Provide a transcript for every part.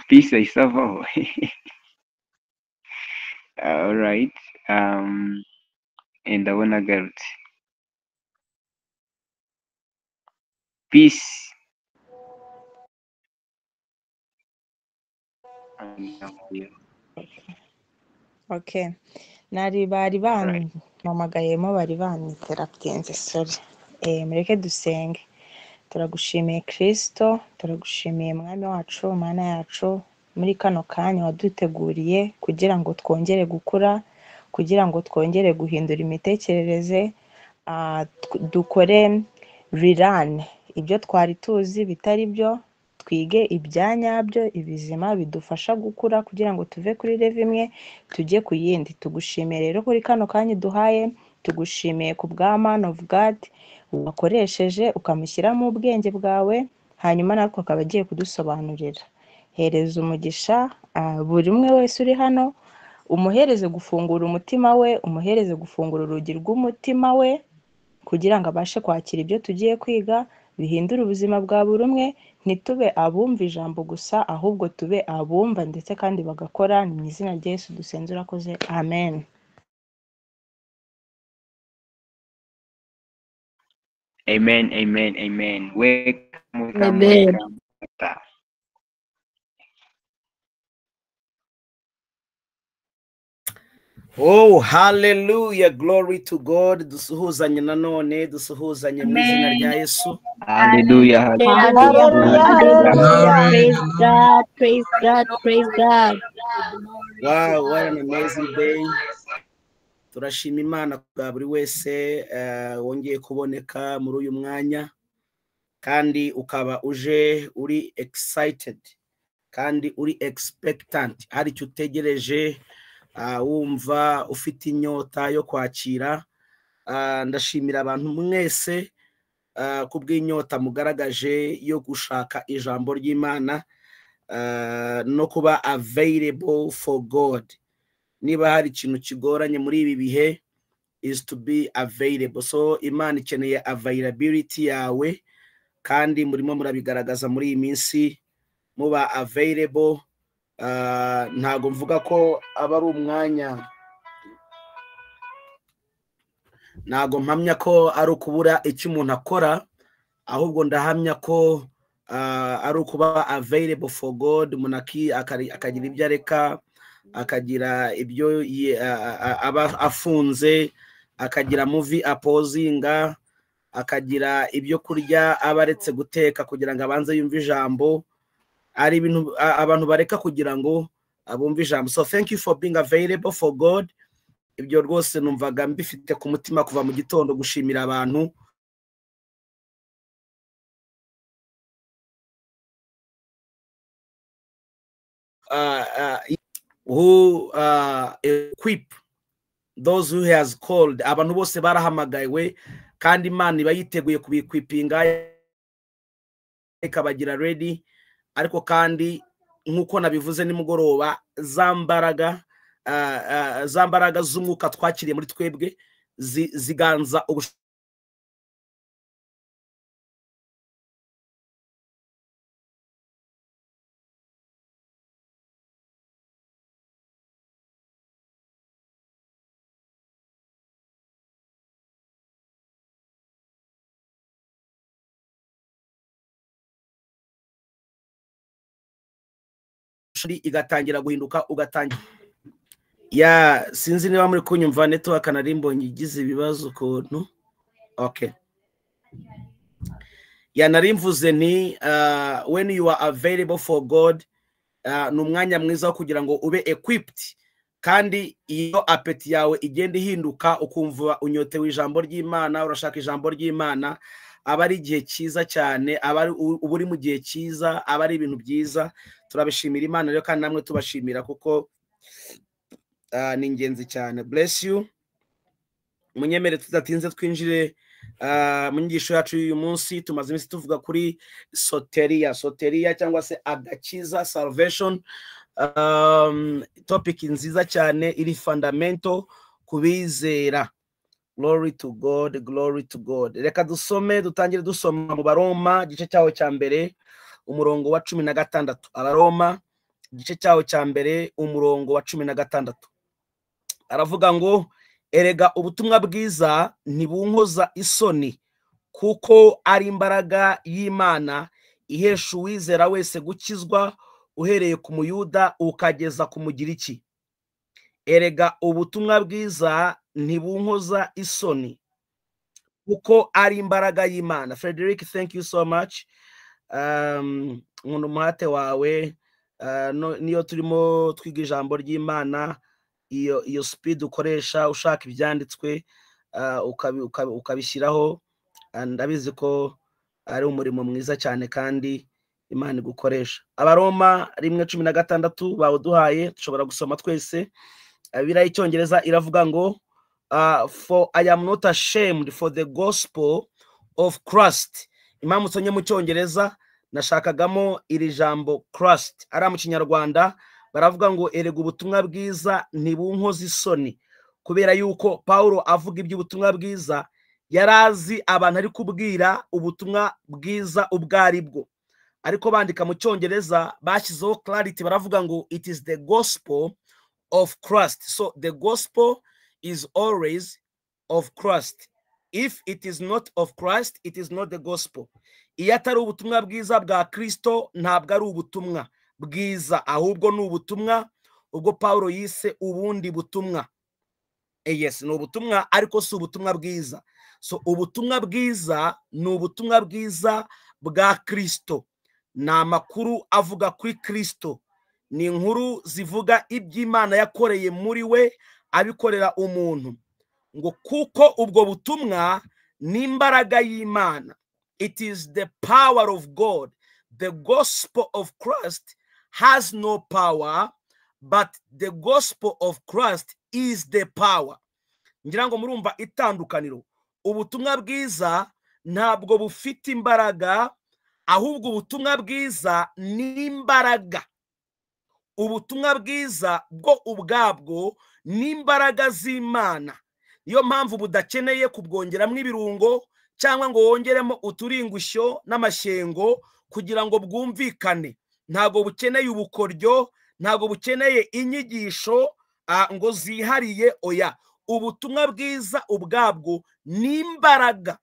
Peace ahise avaho. Alright. Ndabona agarutse. Peace. Okay. Nari bari Alright. bampamagayemo, bari banyiterapitinze, sorry. Mureke dusenge. Turagushimiye Kristo, turagushimiye Mwami wacu, Mana yacu, muri kano kanya waduteguriye kugira ngo twongere gukura, kugira ngo twongere guhindura imitekerereze, dukore rerun ibyo twari tuzi bitari byo, twige ibya nyabyo, ibizima bidufasha gukura kugira ngo tuve kuri level imwe tujye ku yindi. Tugushimiye rero kuri kano kanya uduhaye, tugushimiye ku bwa man of God wakoresheje ukamushyiramo ubwenge bwawe, hanyuma natwe akaba agiye kudusobanurira. Hereza umugisha buri umwe wese uri hano, umuhereze gufungura umutima we, umuhereze gufungura urugi rw'umutima we, kugira ngo abashe kwakira ibyo tugiye kwiga, bihindure ubuzima bwa buri umwe, ntitube abumva ijambo gusa, ahubwo tube abumva ndetse kandi bagakora. Ni mu izina rya Yesu dusenze, urakoze, amen. Amen, amen, amen. Welcome, welcome, Amen. welcome. Oh, hallelujah, glory to God. Dusuhuzanye nanone, dusuhuzanye mu izina rya Yesu. Hallelujah, hallelujah. Hallelujah. Hallelujah. Glory, Praise glory. God. Praise God. Praise God. Wow, what an amazing day. Turashima Imana bwa buri wese wongeye kuboneka muri uyu mwanya, kandi ukaba uje uri excited kandi uri expectant, hari icyo utegereje, wumva ufite inyota yo kwakira. Ndashimira abantu mwese kubw'inyota mugaragaje yo gushaka ijambo ry'Imana, no kuba available for God. Niba hari ikintu kigoranye muri ibi bihe is to be available. So Imana ikeneye availability yawe, kandi murimo murabigaragaza muri iyi minsi muba available. Ntago mvuga ko aba ari umwanya, ntago mpamya ko ari ukubura icyo umuntu akora, ahubwo ndahamya ko ari ukuba available for God. Umuntu akagira ibyo areka, akagira ibyo aba afunze, akagira movie apozinga, akagira ibyo kurya aba aretse guteka kugira ngo abanze yumve ijambo. Ari ibintu abantu bareka kugira ngo abumve ijambo. So thank you for being available for God. Ibyo rwose numvaga mbifite ku mutima kuva mu gitondo, gushimira abantu. Who equip those who has called. Abantu bose barahamagawe kandi Imana iba yiteguye kubikwipinga ikabagira ready. Ariko kandi nkuko nabivuze nimugoroba, za mbaraga z'umwuka twakiriye muri twebwe ziganza igatangira guhinduka, ugatangira. Ya, sinzi niba muri kunyumva, network nari mbonye igize ibibazo ukuntu. Okay. Ya, nari mvuze ni when you are available for God, ni umwanya mwiza wo kugira ngo ube equipped, kandi iyo appetite yawe igenda ihinduka, ukumva unyotewe ijambo ry'Imana, urashaka ijambo ry'Imana, aba ari igihe cyiza cyane, aba ari uba uri mu gihe cyiza, aba ari ibintu byiza. Turabishimira Imana rero, kandi namwe tubashimira kuko ni ingenzi cyane. Bless you. Munyemere tudatinze twinjire mu nyigisho yacu y'uyu munsi. Tumaze iminsi tuvuga kuri soteria, soteria cyangwa se agakiza, salvation. Topic nziza cyane iri fundamental kubizera. Glory to God, glory to God. Reka dusome, dutangire dusoma mu Baroma igice cyaho cya mbere, umurongo wa 16. Abaroma igice cyaho cya mbere umurongo wa 16 aravuga ngo erega ubutumwa bwiza ntibunkoza isoni, kuko ari imbaraga y'Imana ihesha uwizera wese gukizwa, uhereye ku Muyuda ukageza ku Mugiriki. Erega ubutumwa bwiza ntibunkoza isoni, kuko ari imbaraga y'Imana. Frederick, thank you so much. Nkunda umuhate wawe. Niyo turimo twiga ijambo ry'Imana, iyo speed ukoresha ushaka ibyanditswe, ukabishyiraho, ndabizi ko ari umurimo mwiza cyane kandi Imana igukoresha. Abaroma 1:16 bawuduhaye, dushobora gusoma twese. Bibiliya y'Icyongereza iravuga ngo "For I am not ashamed for the gospel of Christ." Impamvu nsomye mu Cyongereza, nashakagamo iri jambo Christ. Ari mu Kinyarwanda baravuga ngo erega ubutumwa bwiza ntibunkoza isoni, kubera yuko Paulo avuga iby'ubutumwa bwiza yarazi abantu ari kubwira ubutumwa bwiza ubwo ari bwo. Ariko bandika mu Cyongereza bashyizeho clarity, baravuga ngo it is the gospel of Christ. So the gospel is always of Christ. If it is not of Christ, it is not the gospel. Iyo atari ubutumwa bwiza bwa Kristo, ntabwo ari ubutumwa bwiza, ahubwo ni ubutumwa ubwo Paulo yise ubundi butumwa. Yes, ni ubutumwa ariko si ubutumwa bwiza. So ubutumwa bwiza ni ubutumwa bwiza bwa Kristo, ni amakuru avuga kuri Kristo, ni inkuru zivuga iby'Imana yakoreye muri we abikorera umuntu. Ngo kuko ubwo butumwa ni imbaraga y'Imana. It is the power of God. The gospel of Christ has no power, but the gospel of Christ is the power. Ngira ngo murumva itandukaniro. Ubutumwa bwiza ntabwo bufite imbaraga, ahubwo ubutumwa bwiza ni imbaraga. Ubutumwa bwiza bwo ubwabwo ni imbaraga z'Imana. Niyo mpamvu budakeneye kubwongeramo ibirungo cyangwa ngo wongeremo uturingushyo n'amashyengo kugira ngo bwumvikane. Ntabwo bukeneye ubukoryo, ntabwo bukeneye inyigisho ngo zihariye, oya. Ubutumwa bwiza ubwabwo ni imbaraga.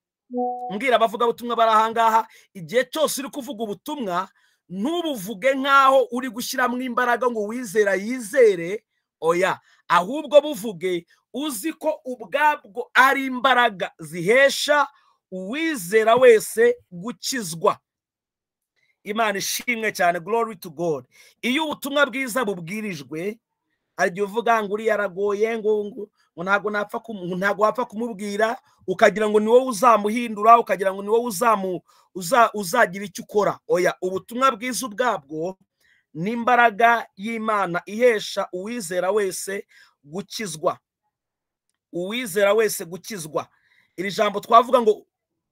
Mbwira abavugabutumwa bari ahangaha, igihe cyose uri kuvuga ubutumwa ntubuvuge nk'aho uri gushyiramo imbaraga ngo uwizera yizere, oya, ahubwo buvuge uzi ko ubwabwo ari imbaraga zihesha uwizera wese gukizwa. Imana ishimwe cyane, glory to God. Iyo ubutumwa bwiza bubwirijwe, hari igihe uvuga ngo uriya aragoye, ngo ntabwo napfa, ntabwo wapfa kumubwira, ukagira ngo ni wowe uzamuhindura, ukagira ngo ni wowe uzagira icyo ukora. Oya, ubutumwa bwiza ubwabwo ni imbaraga y'Imana ihesha uwizera wese gukizwa. Uwizera wese gukizwa. Iri jambo twavuga ngo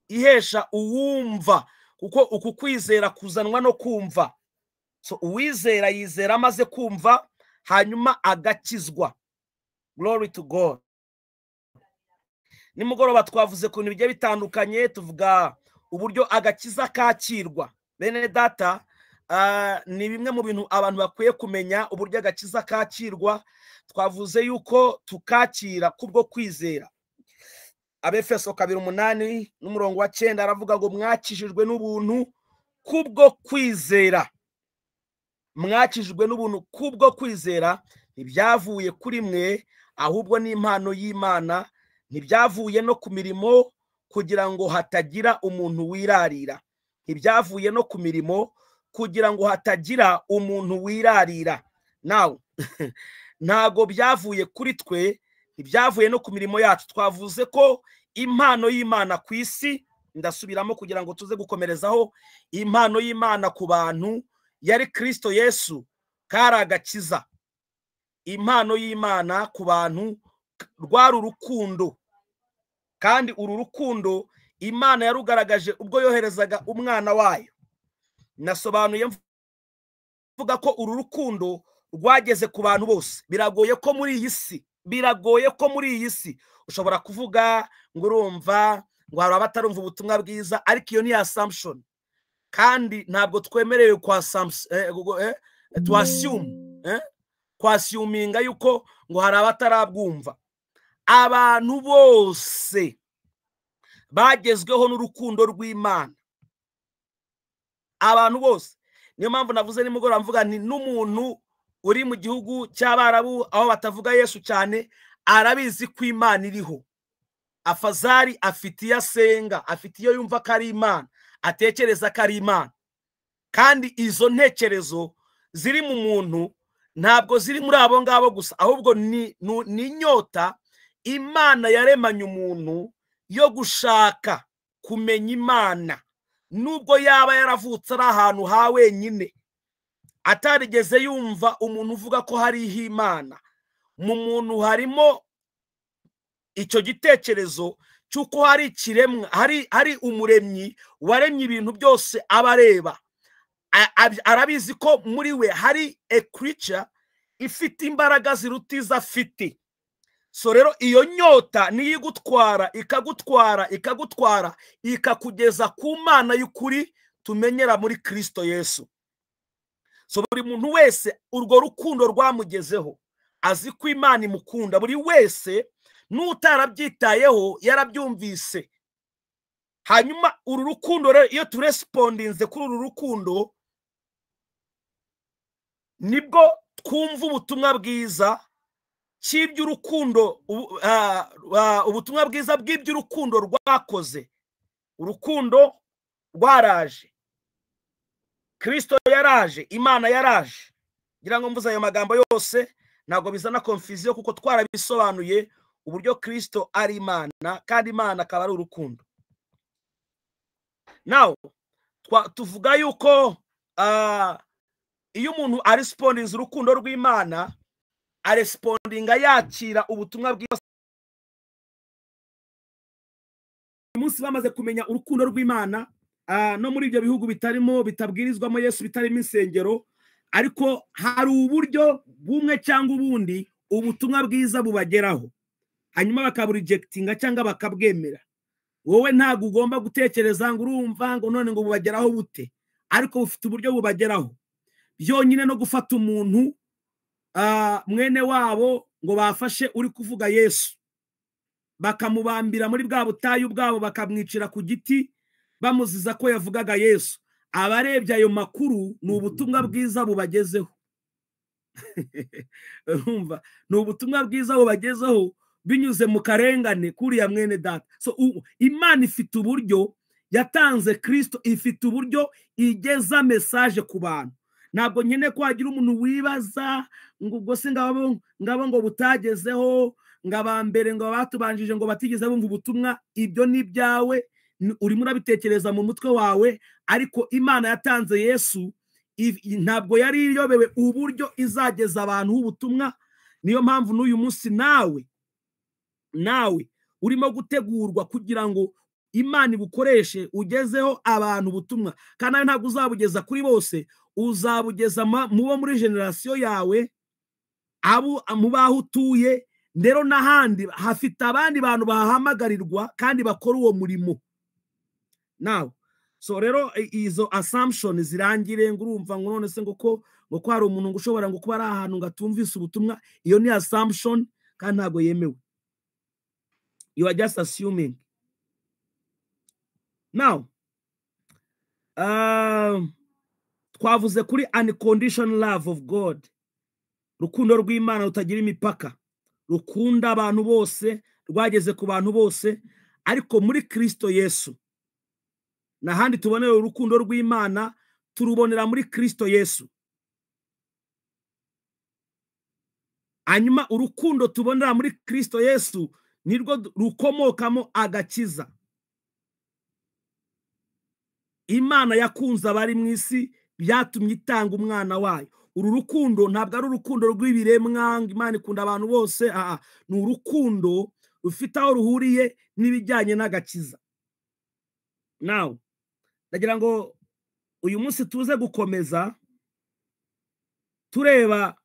ihesha uwumva, kuko uku kwizera kuzanwa no kumva. So uwizera yizera amaze kumva, hanyuma agakizwa. Glory to God. Nimugoroba twavuze ku bintu bigiye bitandukanye, tuvuga uburyo agakiza kakirwa. Bene data, ni bimwe mu bintu abantu bakwiye kumenya, uburyo agakiza kakirwa. Twavuze yuko tukakira kubwo kwizera. Abefeso 2:8 n'umurongo wa 9 aravuga ngo mwakijijwe n'ubuntu kubwo kwizera. Mwakijijwe n'ubuntu kubwo kwizera, ntibyavuye kuri mwe, ahubwo ni impano y'Imana, ntibyavuye no ku mirimo kugira ngo hatagira umuntu wirarira. Ntibyavuye no ku mirimo kugira ngo hatagira umuntu wirarira. Now ntago byavuye kuri twe, ntibyavuye no ku mirimo yacu. Twavuze ko impano y'Imana ku isi, ndasubiramo kugira ngo tuze gukomerezaho, impano y'Imana ku bantu yari Kristo Yesu, kari agakiza. Impano y'Imana ku bantu rwari urukundo, kandi uru rukundo Imana yarugaragaje ubwo yoherezaga umwana wayo. Nasobanuye mvuga ko uru rukundo rwageze ku bantu bose. Biragoye ko muri iyi si, biragoye ko muri iyi si ushobora kuvuga ngo urumva ngo hari abatarumva ubutumwa bwiza, ariko iyo ni assumption. Kandi ntabwo twemerewe kwassuminga yuko ngo hari abatarabwumva. Abantu bose bagezweho n'urukundo rw'Imana, abantu bose. Niyo mpamvu navuze nimugoroba mvuga nti n'umuntu uri mu gihugu cy'Abarabu aho batavuga Yesu cyane arabizi ko Imana iriho. Afazari afite iyo asenga, afite iyo yumva ko ari Imana, atekereza ko ari Imana. Kandi izo ntekerezo ziri mu muntu ntabwo ziri muri abo ngabo gusa, ahubwo ni inyota Imana yaremanye umuntu yo gushaka kumenya Imana, nubwo yaba yaravutse ari ahantu ha wenyine, atarigeze yumva umuntu uvuga ko hariho Imana. Mu muntu harimo icyo gitekerezo cy'uko hari ikiremwa, hari umuremyi waremye ibintu byose aba areba. Arabizi ko muri we hari a creature ifite imbaraga ziruta izo afite. So rero iyo nyota niyo igutwara, ikagutwara, ikagutwara, ikakugeza ku Mana y'ukuri tumenyera muri Kristo Yesu. So buri muntu wese urwo rukundo rwamugezeho, azi ko Imana imukunda. Buri wese n'utarabyitayeho yarabyumvise. Hanyuma uru rukundo rero iyo turespondinze kuri uru rukundo, nibwo twumva ubutumwa bwiza cy'iby'urukundo, ubutumwa bwiza bw'iby'urukundo rwakoze. Urukundo rwaraje, Kristo yaraje, Imana yaraje. Ngira ngo mvuze ayo magambo yose ntabwo bizana confusion, kuko twarabisobanuye uburyo Kristo ari Imana kandi Imana akaba ari urukundo. Now tuvuga yuko iyo umuntu arespondinze urukundo rw'Imana, arespondinga yakira ubutumwa bwiza. Umunsi bamaze kumenya urukundo rw'Imana, no muri ibyo bihugu bitarimo bitabwirizwamo Yesu, bitarimo insengero, ariko hari uburyo bumwe cyangwa ubundi ubutumwa bwiza bubageraho, hanyuma bakaburejectinga cyangwa bakabwemera. Wowe ntabwo ugomba gutekereza ngo urumva ngo none ngo bubageraho bute, ariko bufite uburyo bubageraho. Byonyine no gufata umuntu mwene wabo ngo bafashe uri kuvuga Yesu, bakamubambira muri bwa butayu bwabo, bakamwicira ku giti bamuziza ko yavugaga Yesu. Abarebye ayo makuru ni ubutumwa bwiza bubagezeho. Urumva, ni ubutumwa bwiza bubagezeho binyuze mu karengane kuriya mwene data. So Imana ifite uburyo yatanze Kristo, ifite uburyo igeza message ku bantu. Ntabwo nkeneye ko hagira umuntu wibaza ngo ubwo se ngabo ngo butagezeho, ngo abambere ngo batubanjije ngo batigeze bumva ubutumwa. Ibyo ni ibyawe, urimo urabitekereza mu mutwe wawe, ariko Imana yatanze Yesu ntabwo yari iyobewe uburyo izageza abantu ubutumwa. Niyo mpamvu n'uyu munsi nawe urimo gutegurwa kugira ngo Imana igukoreshe ugezeho abantu ubutumwa. Kandi nawe ntabwo uzabugeza kuri bose, uzabugeza mu bo muri generasiyo yawe, abo mu baho utuye, rero n'ahandi hafite abandi bantu bahamagarirwa kandi bakora uwo murimo. Now, so rero izo assumption zirangire ngo urumva ngo none se ngo ko hari umuntu ngo ushobora ngo kuba ari ahantu ngo atumvise ubutumwa, iyo ni assumption kandi ntabwo yemewe. You are just assuming. Now, twavuze kuri unconditional love of God, urukundo rw'Imana rutagira imipaka, rukunda abantu bose, rwageze ku bantu bose, ariko muri Kristo Yesu. N'ahandi tubonera urukundo rw'Imana, turubonera muri Kristo Yesu. Hanyuma urukundo tubonera muri Kristo Yesu nirwo rukomokamo agakiza. Imana yakunze abari mu isi byatumye itanga umwana wayo. Uru rukundo ntabwo ari urukundo rw'ibiremwa, Imana ikunda abantu bose, ni urukundo rufite aho ruhuriye n'ibijyanye n'agakiza. Now, ndagira ngo uyu munsi tuze gukomeza tureba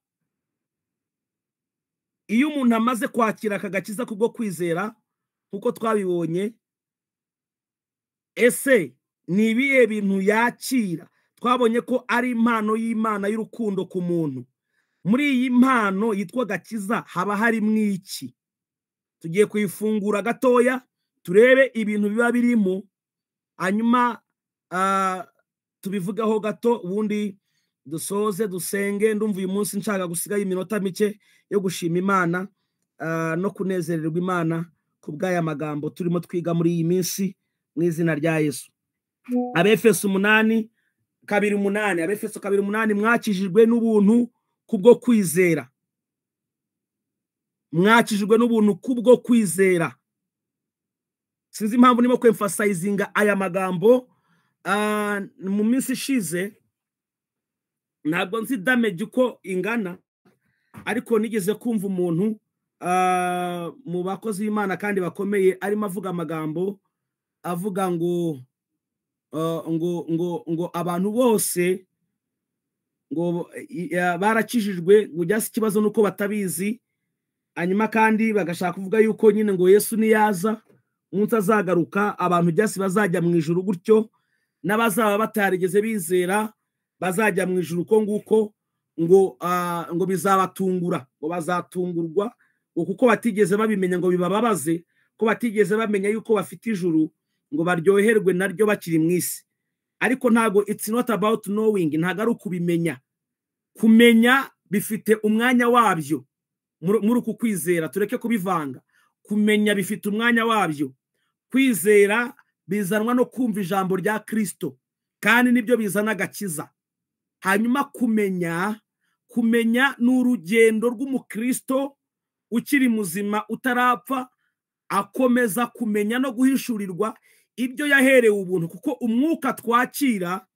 iyo umuntu amaze kwakira aka gakiza kubwo kwizera, nkuko twabibonye, ese Ni ibihe bintu yakira? Twabonye ko ari impano y'Imana y'urukundo ku muntu. Muri iyi mpano yitwa agakiza haba harimo iki? Tugiye kuyifungura gatoya turebe ibintu biba birimo, hanyuma tubivugaho gato, ubundi dusoze dusenge. Ndumva uyu munsi nshaka gusigayo iminota mike yo gushima Imana no kunezererwa Imana ku bw'aya magambo turimo twiga muri iyi minsi, mu izina rya Yesu. Abefeso 8:2:8, Abefeso 2:8, mwakijijwe n'ubuntu kubwo kwizera. Mwakijijwe n'ubuntu kubwo kwizera. Sinzi impamvu ndimo kwemphasizinga aya magambo. Mu minsi ishize ntabwo nzi damage uko ingana, ariko nigeze kumva umuntu mu bakozi b'Imana kandi bakomeye arimo avuga amagambo avuga ngo ngo ngo ngo abantu bose ngo barakijijwe, ngo ujya ikibazo nuko batabizi, hanyuma kandi bagashaka kuvuga yuko nyine ngo Yesu niyaza umunsi azagaruka abantu byasi bazajya mu ijuru gutyo, n'abazaba batarigeze bizera bazajya mu ijuru uko nguko, ngo ngo bizabatungura, ngo bazatungurwa ngo kuko batigeze babimenya, ngo bibababaze ko batigeze bamenya yuko bafite ijuru, ngo baryoherwe naryo bakiri mu isi. Ariko ntago, it's not about knowing, ntago ari ukubimenya. Kumenya bifite umwanya wabyo muri uku kwizera, tureke kubivanga. Kumenya bifite umwanya wabyo. Kwizera bizanwa no kumva ijambo rya Kristo, kandi nibyo bizana agakiza. Hanyuma kumenya, kumenya ni urugendo rw'umukristo ukiri muzima utarapfa, akomeza kumenya no guhishurirwa ibyo yaherewe ubuntu, kuko umwuka twakira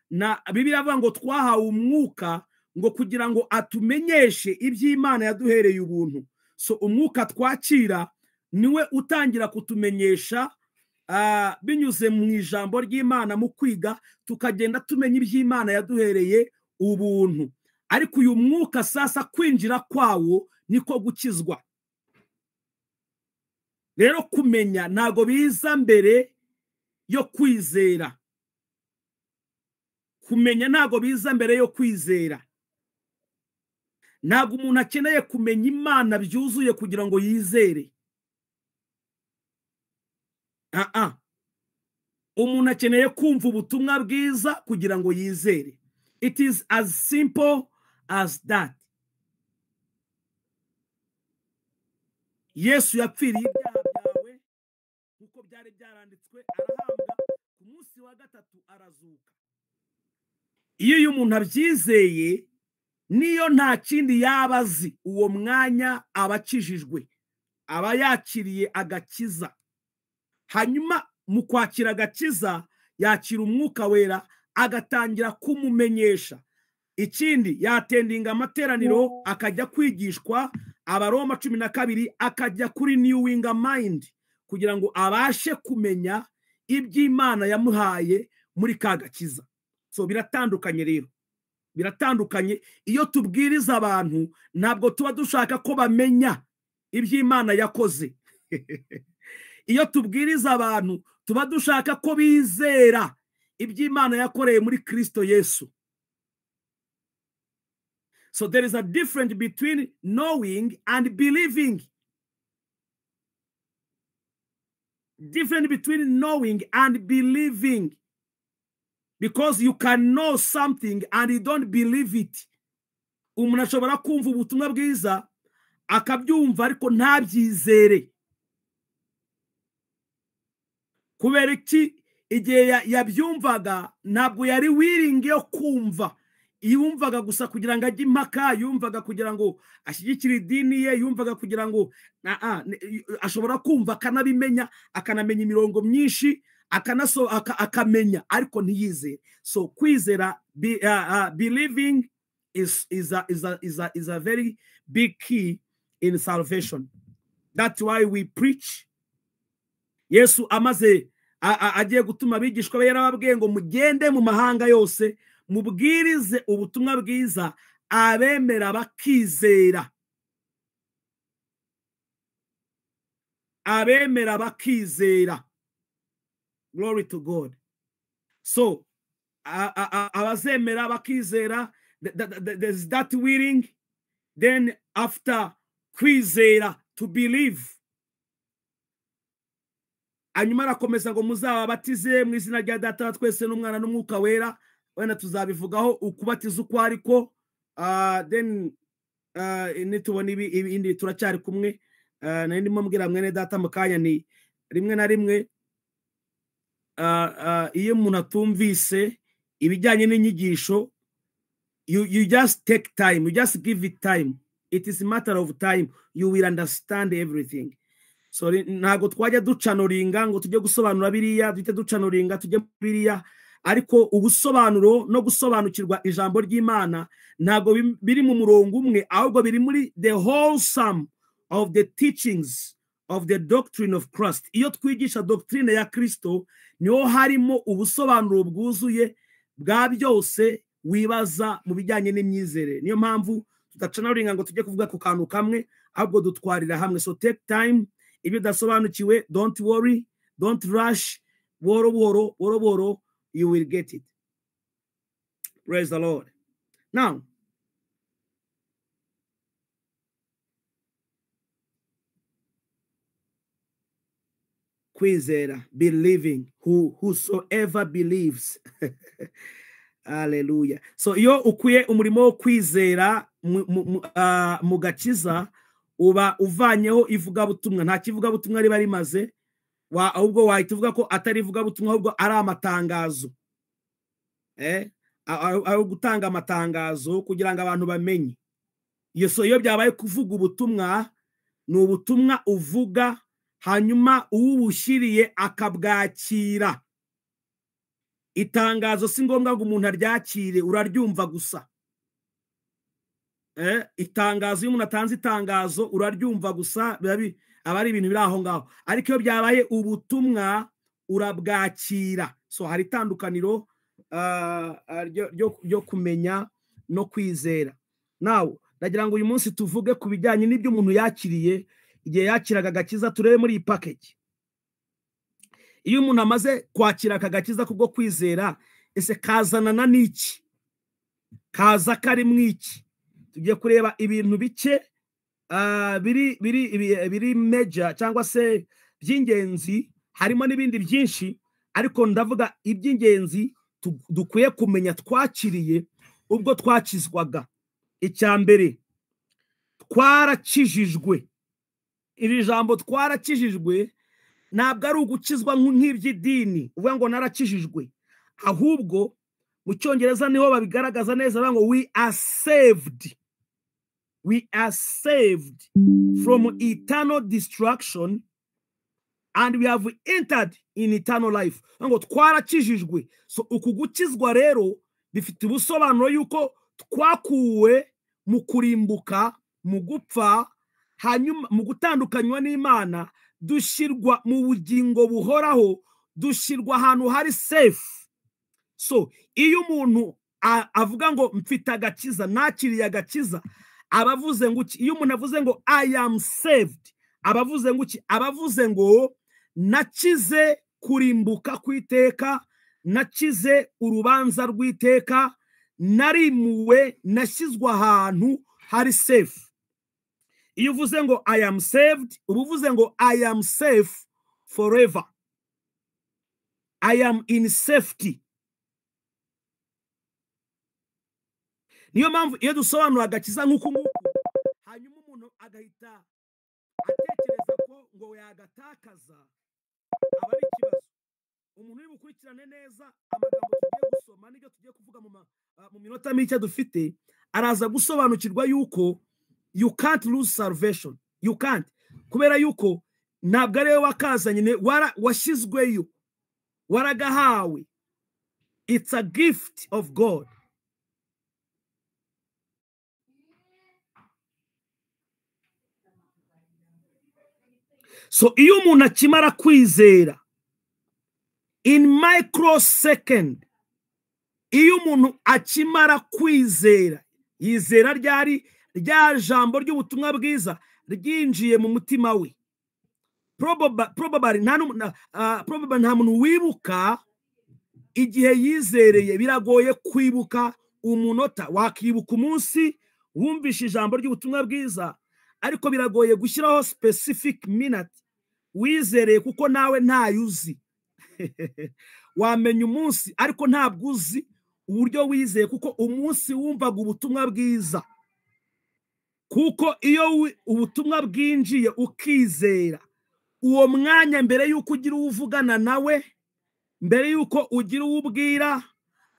na Bibiliya avuga ngo twahawe umwuka ngo kugira ngo atumenyeshe iby'Imana yaduhereye ubuntu. So umwuka twakira niwe utangira kutumenyesha binyuze mu ijambo ry'Imana, mu kwiga tukagenda tumenya iby'Imana yaduhereye ubuntu. Ariko uyu mwuka sasa kwinjira kwawo niko gukizwa. Rero kumenya ntago biza mbere yo kwizera. Kumenya ntago biza mbere yo kwizera. Ntago umuntu akeneye kumenya Imana byuzuye kugira ngo yizere. Umuntu akeneye kumva ubutumwa bwiza kugira ngo yizere. It is as simple as that. Yesu yapfiriye ibyaha byawe nkuko byari byaranditswe, arahambwa, ku munsi wa gatatu arazuka. Iyo uyu muntu abyizeye, niyo nta kindi yaba azi, uwo mwanya aba akijijwe, aba yakiriye agakiza. Hanyuma mu kwakira agakiza yakira umwuka wera, agatangira kumumenyesha. Ikindi, yatendinga amateraniro, akajya kwigishwa Abaroma 12, akajya kuri renewing mind kugira ngo abashe kumenya iby'Imana yamuhaye muri ka gakiza. So biratandukanye rero, biratandukanye. Iyo tubwiriza abantu ntabwo tuba dushaka ko bamenya iby'Imana yakoze. Iyo tubwiriza abantu tuba dushaka ko bizera iby'Imana yakoreye muri Kristo Yesu. So there is a difference between knowing and believing. Difference between knowing and believing. Because you can know something and you don't believe it. Umuntu ashobora kumva ubutumwa bwiza akabyumva ariko ntabyizere. Kubera iki? Igihe yabyumvaga ntabwo yari willing yo kumva. Yumvaga gusa kugira ngo ajye impaka, yumvaga kugira ngo ashyigikire idini ye, yumvaga kugira ngo ashobora kumva akanabimenya, akanamenya imirongo myinshi, akamenya ariko ntiyizere. So kwizera, believing is a very big key in salvation. That's why we preach. Yesu amaze agiye gutuma abigishwa be yarababwiye ngo mugende mu mahanga yose mubwirize ubutumwa bwiza, abemera bakizera. Abemera bakizera. Glory to God. So abazemera bakizera, there's that willing, then after kwizera, to believe. Hanyuma arakomeza ngo muzababatize mu izina rya Data wa twese n'Umwana n'Umwuka Wera. Wenda tuzabivugaho ukubatiza uko ariko, then nitubona ibindi turacyari kumwe. Nari ndimo mbwira mwene data mu kanya, ni rimwe na rimwe iyo umuntu atumvise ibijyanye n'inyigisho, you just take time, you just give it time. It is a matter of time, you will understand everything. So ntabwo twajya ducanoringa ngo tujye gusobanura biriya, duhite ducanoringa tujye biriya, ariko ubusobanuro no gusobanukirwa ijambo ry'Imana ntabwo biri mu murongo umwe, ahubwo biri muri the wholesome of the teachings of the doctrine of Christ. Iyo twigisha doctrine ya Kristo, niho harimo ubusobanuro bwuzuye bwa byose wibaza mu bijyanye n'imyizerere. Niyo mpamvu tudacanoringa ngo tujye kuvuga ku kantu kamwe, ahubwo dutwarira hamwe. So take time. Ibyo udasobanukiwe, don't worry, don't rush, buhoro buhoro, buhoro buhoro, you will get it. Praise the Lord. Now, kwizera, believing, whosoever believes. Hallelujah. So iyo ukuye umurimo wo kwizera mu gakiza, uba uvanyeho ivugabutumwa. Nta kivugabutumwa riba rimaze, ahubwo wahita uvuga ko atari ivugabutumwa, ahubwo ari amatangazo. Ari gutanga amatangazo kugira ngo abantu bamenye. Iyo byabaye kuvuga ubutumwa, ni ubutumwa uvuga hanyuma uwubushyiriye akabwakira. Itangazo si ngombwa ngo umuntu aryakire, uraryumva gusa. Itangazo, iyo umuntu atanze itangazo uraryumva gusa, aba ari ibintu biri aho ngaho. Ariko iyo byabaye ubutumwa urabwakira. So hari itandukaniro ryo kumenya no kwizera. Now ndagira ngo uyu munsi tuvuge ku bijyanye n'ibyo umuntu yakiriye igihe yakiraga agakiza. Turebe muri iyi package. Iyo umuntu amaze kwakira aka gakiza kubwo kwizera, ese kazanana n'iki? Kaza kari mu iki? Tugiye kureba ibintu bike biri major cyangwa se by'ingenzi, harimo n'ibindi byinshi, ariko ndavuga iby'ingenzi dukwiye kumenya twakiriye ubwo twakizwaga. Icya mbere, twarakijijwe. Iri jambo twarakijijwe ntabwo ari ugukizwa nk'iby'idini uvuga ngo narakijijwe, ahubwo mu Cyongereza niho babigaragaza neza, bavuga ngo we are saved. We are saved from eternal destruction and we have entered in eternal life. Ngo twarakijijwe. So uku gukizwa rero bifite ubusobanuro yuko twakuwe mu kurimbuka, mu gupfa, hanyuma mu gutandukanywa n'Imana, dushyirwa mu bugingo buhoraho, dushyirwa ahantu hari safe. So iyo umuntu avuga ngo mfite agakiza, nakiriye agakiza, abavuze ngo iki? Iyo umuntu avuze ngo I am saved, abavuze ngo iki? Abavuze ngo nakize kurimbuka kwiteka, nakize urubanza rw'iteka, narimuwe, nashyizwe ahantu hari safe. Iyo uvuze ngo I am saved, uba uvuze ngo I am safe forever, I am in safety. Niyo mpamvu iyo dusobanura agakiza nk'uku nguku, hanyuma umuntu agahita atekereza ko ngo yagatakaza, aba ari ikibazo. Umuntu uri bukurikirane neza amagambo tugiye gusoma n'ibyo tugiye kuvuga mu minota mike dufite, araza gusobanukirwa yuko you can't lose salvation. You can't. Kubera yuko ntabwo ari wowe wakazanye, washyizweyo, waragahawe. It's a gift of God. So iyo umuntu akimara kwizera, in microsecond, iyo umuntu akimara kwizera, yizera ryari rya jambo ry'ubutumwa bwiza ryinjiye mu mutima we. Probably nta muntu wibuka igihe yizereye biragoye kwibuka umunota. Wakibuka umunsi wumvishe ijambo ry'ubutumwa bwiza, ariko biragoye gushyiraho specific minute wizereye kuko nawe ntayo uzi. Wamenya umunsi ariko ntabwo uzi uburyo wizeye, kuko umunsi wumvaga ubutumwa bwiza. Kuko iyo ubutumwa bwinjiye ukizera, uwo mwanya mbere y'uko ugira uwo uvugana nawe, mbere y'uko ugira uwo ubwira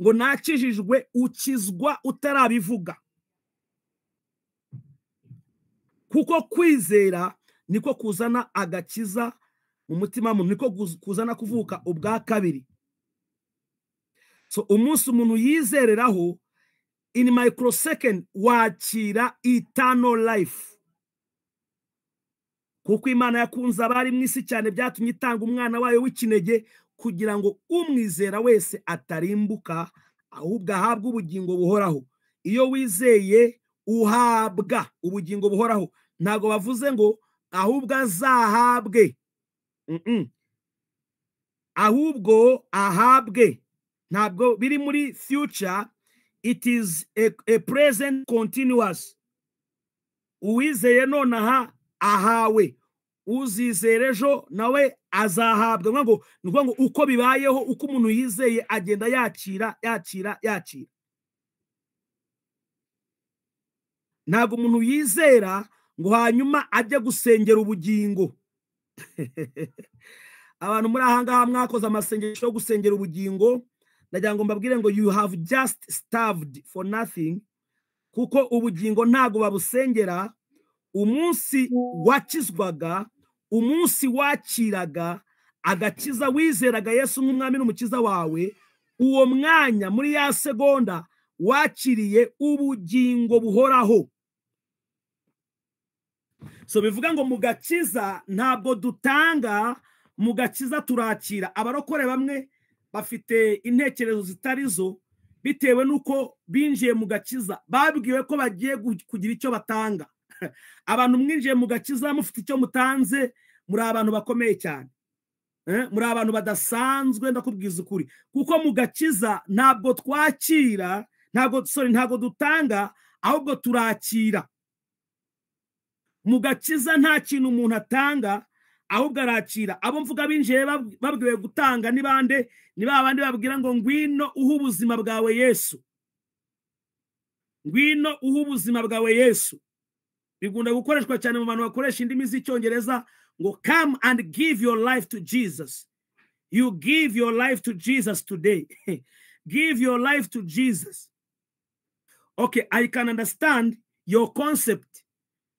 ngo nakijijwe, ukizwa utarabivuga. Kuko kwizera niko kuzana agakiza mu mutima w'umuntu, niko kuzana kuvuka ubwa kabiri. So umunsi umuntu yizereraho, in microsecond wakira eternal life. Kuko Imana yakunze abari mu isi cyane, byatumye itanga umwana wayo w'ikinege kugira ngo umwizera wese atarimbuka, ahubwo ahabwe ubugingo buhoraho. Iyo wizeye uhabwa ubugingo buhoraho. Ntabwo bavuze ngo ahubwo azahabwe, ahubwo ahabwe. Ntabwo biri muri future, it is a present continuous. Uwizeye nonaha ahawe, uzizera ejo nawe azahabwa. Ngo ni ukuvuga ngo uko bibayeho, uko umuntu yizeye agenda yakira, yakira, yakira. Ntabwo umuntu yizera ngo hanyuma ajye gusengera ubugingo. Abantu muri aha ngaha mwakoze amasengesho yo gusengera ubugingo, ndagira ngo mbabwire ngo you have just starved for nothing, kuko ubugingo ntabwo babusengera. Umunsi wakizwaga, umunsi wakiraga agakiza, wizeraga Yesu nk'umwami n'umukiza wawe, uwo mwanya muri ya segonda wakiriye ubugingo buhoraho. So bivuga ngo mu gakiza ntabwo dutanga, mu gakiza turakira. Abarokore bamwe bafite intekerezo zitari zo, bitewe n'uko binjiye mu gakiza babwiwe ko bagiye kugira icyo batanga. Abantu mwinjiye mu gakiza mufite icyo mutanze, muri abantu bakomeye cyane, muri abantu badasanzwe, ndakubwiza ukuri. Kuko mu gakiza ntabwo twakira, ntabwo, sorry, ntabwo dutanga, ahubwo turakira. Mu gakiza nta kintu umuntu atanga, ahubwo arakira. Abo mvuga binjiye babwiwe gutanga ni bande? Ni ba bandi babwira ngo ngwino uhe ubuzima bwawe Yesu, ngwino uhe ubuzima bwawe Yesu. Bikunda gukoreshwa cyane mu bantu bakoresha indimi z'Icyongereza ngo come and give your life to Jesus. You give your life to Jesus today. Give your life to Jesus. Okay, I can understand your concept.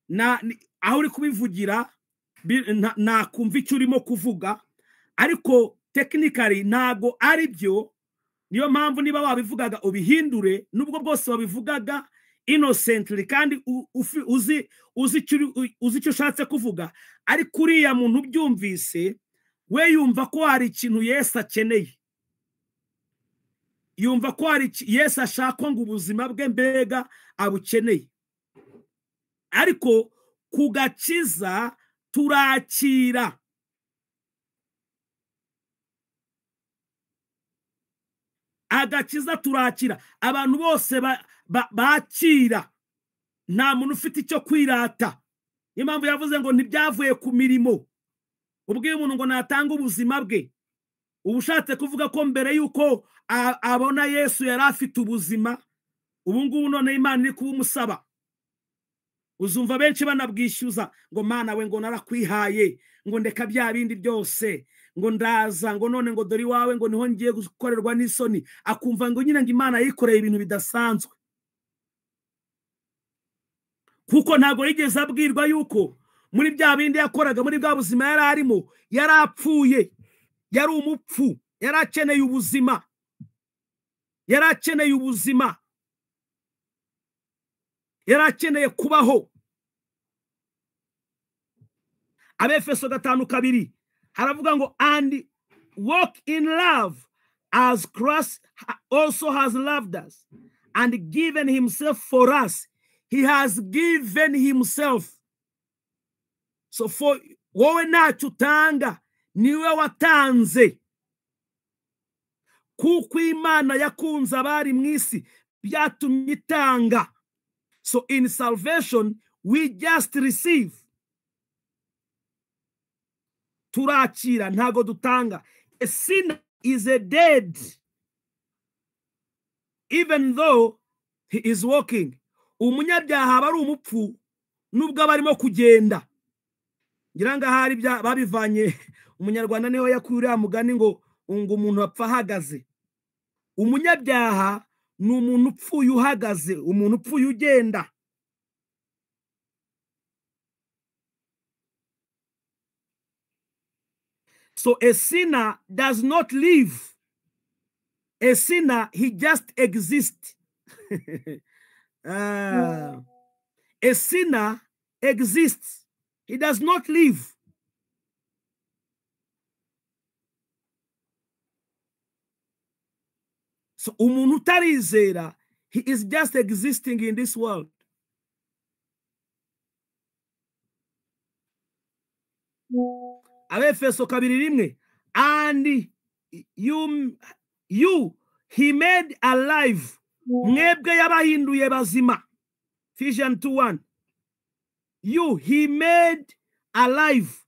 Na aho uri kubivugira nakumva icyo urimo kuvuga, ariko technically ntago ari byo. Niyo mpamvu niba wabivugaga ubihindure, nubwo bwose wabivugaga innocently kandi uzi icyo ushatse kuvuga, ariko uriya muntu ubyumvise we yumva ko hari ikintu Yesu akeneye, yumva ko hari Yesu ashaka ngo ubuzima bwe mbega abukeneye. Ariko ku gakiza turakira. Agakiza turakira. Abantu bose bakira, nta muntu ufite icyo kwirata. Niyo mpamvu yavuze ngo ntibyavuye ku mirimo. Ubwiye umuntu ngo natanga ubuzima bwe, uba ushatse kuvuga ko mbere y'uko abona Yesu yari afite ubuzima. Ubu ngubu none Imana iri kubumusaba. Uzumva benshi banabwishyuza ngo Mana we ngo narakwihaye, ngo ndeka bya bindi byose, ngo ndaza, ngo none ngo dore iwawe ngo niho ngiye gukorerwa n'isoni. Akumva ngo nyine ngo Imana yikoreye ibintu bidasanzwe, kuko ntabwo yigeze abwirwa yuko muri bya bindi yakoraga, muri bwa buzima yari arimo, yari apfuye, yari umupfu, yari akeneye ubuzima, yari akeneye ubuzima, yari akeneye kubaho. Abefeso 5:2 haravuga ngo and walk in love as Christ also has loved us and given himself for us. He has given himself. So for wowe ntacyo utanga, niwe watanze. Kuko Imana yakunze abari mu isi, byatumye itanga. So in salvation we just receive. Turakira, ntago dutanga. A sinner is a dead, even though he is walking. Umunyabyaha aba ari umupfu nubwo aba arimo kugenda. Ngira ngo ahari babivanye umunyarwanda niho yakuye uriya mugani ngo umuntu apfa ahagaze. Umunyabyaha ni umuntu upfuye uhagaze, umuntu upfuye ugenda. So a sinner does not live. A sinner, he just exists. A sinner exists. He does not live. So umuntu utarizera, he is just existing in this world. Abefeso 2:1, and you he made alive. Mwebwe yabahinduye bazima. Ephesians 2:1. You he made alive.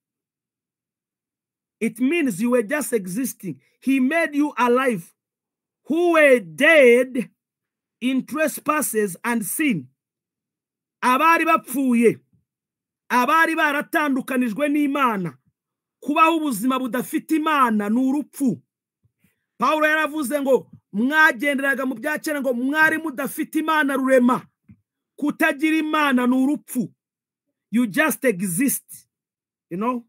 It means you were just existing. He made you alive, who were dead in trespasses and sin. Abari bapfuye, abari baratandukanijwe n'Imana. Kubaho ubuzima budafite Imana ni urupfu. Paulo yaravuze ngo mwagenderaga mu bya kera, ngo mwari mudafite Imana rurema. Kutagira Imana ni urupfu. You just exist, you know.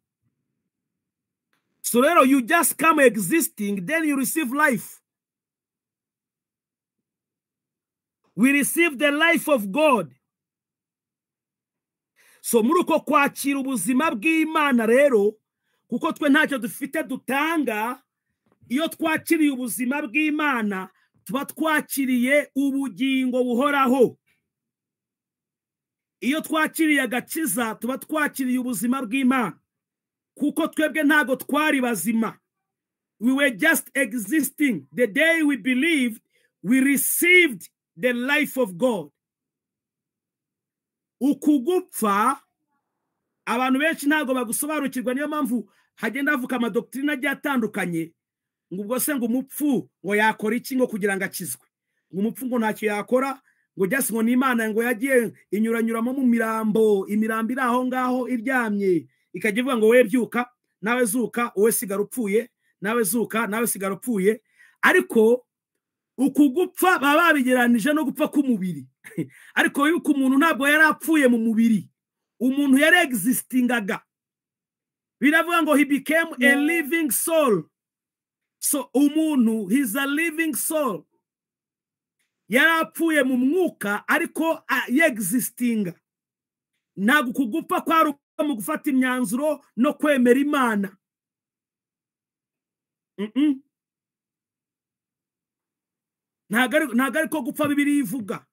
So rero you just come existing, then you receive life. We receive the life of God. So muri uko kwakira ubuzima bw'Imana rero, kuko twe ntacyo dufite dutanga, iyo twakiriye ubuzima bw'Imana tuba twakiriye ubugingo buhoraho. Iyo twakiriye agakiza tuba twakiriye ubuzima bw'Imana, kuko twebwe ntago twari bazima. We were just existing. The day we believed, we received the life of God. Ukugupfa abantu benshi ntago bagusobanukirwa, niyo mpamvu hagenda havuka amadoktrine agiye atandukanye, ngo ubwo se ngo umupfu ngo yakora iki ngo kugira ngo akizwe, ngo umupfu ngo ntacyo yakora, ngo just ngo n'Imana ngo yagiye inyuranyuramo mu mirambo, imirambo iri aho ngaho iryamye, ikajya ivuga ngo we byuka, nawe zuka, wowe sigara upfuye, nawe zuka, nawe sigara upfuye. Ariko ukugupfa baba babigeranije no gupfa k'umubiri. Ariko yuko umuntu ntabwo yari apfuye mu mubiri, umuntu yari existingaga. Biravuga ngo he became a living soul. So umuntu, he's a living soul. Yari apfuye mu mwuka ariko yexistinga. Ntabwo kugupfa kwari mu gufata imyanzuro no kwemera Imana. Ntabwo ari ko gupfa Bibiliya ivuga.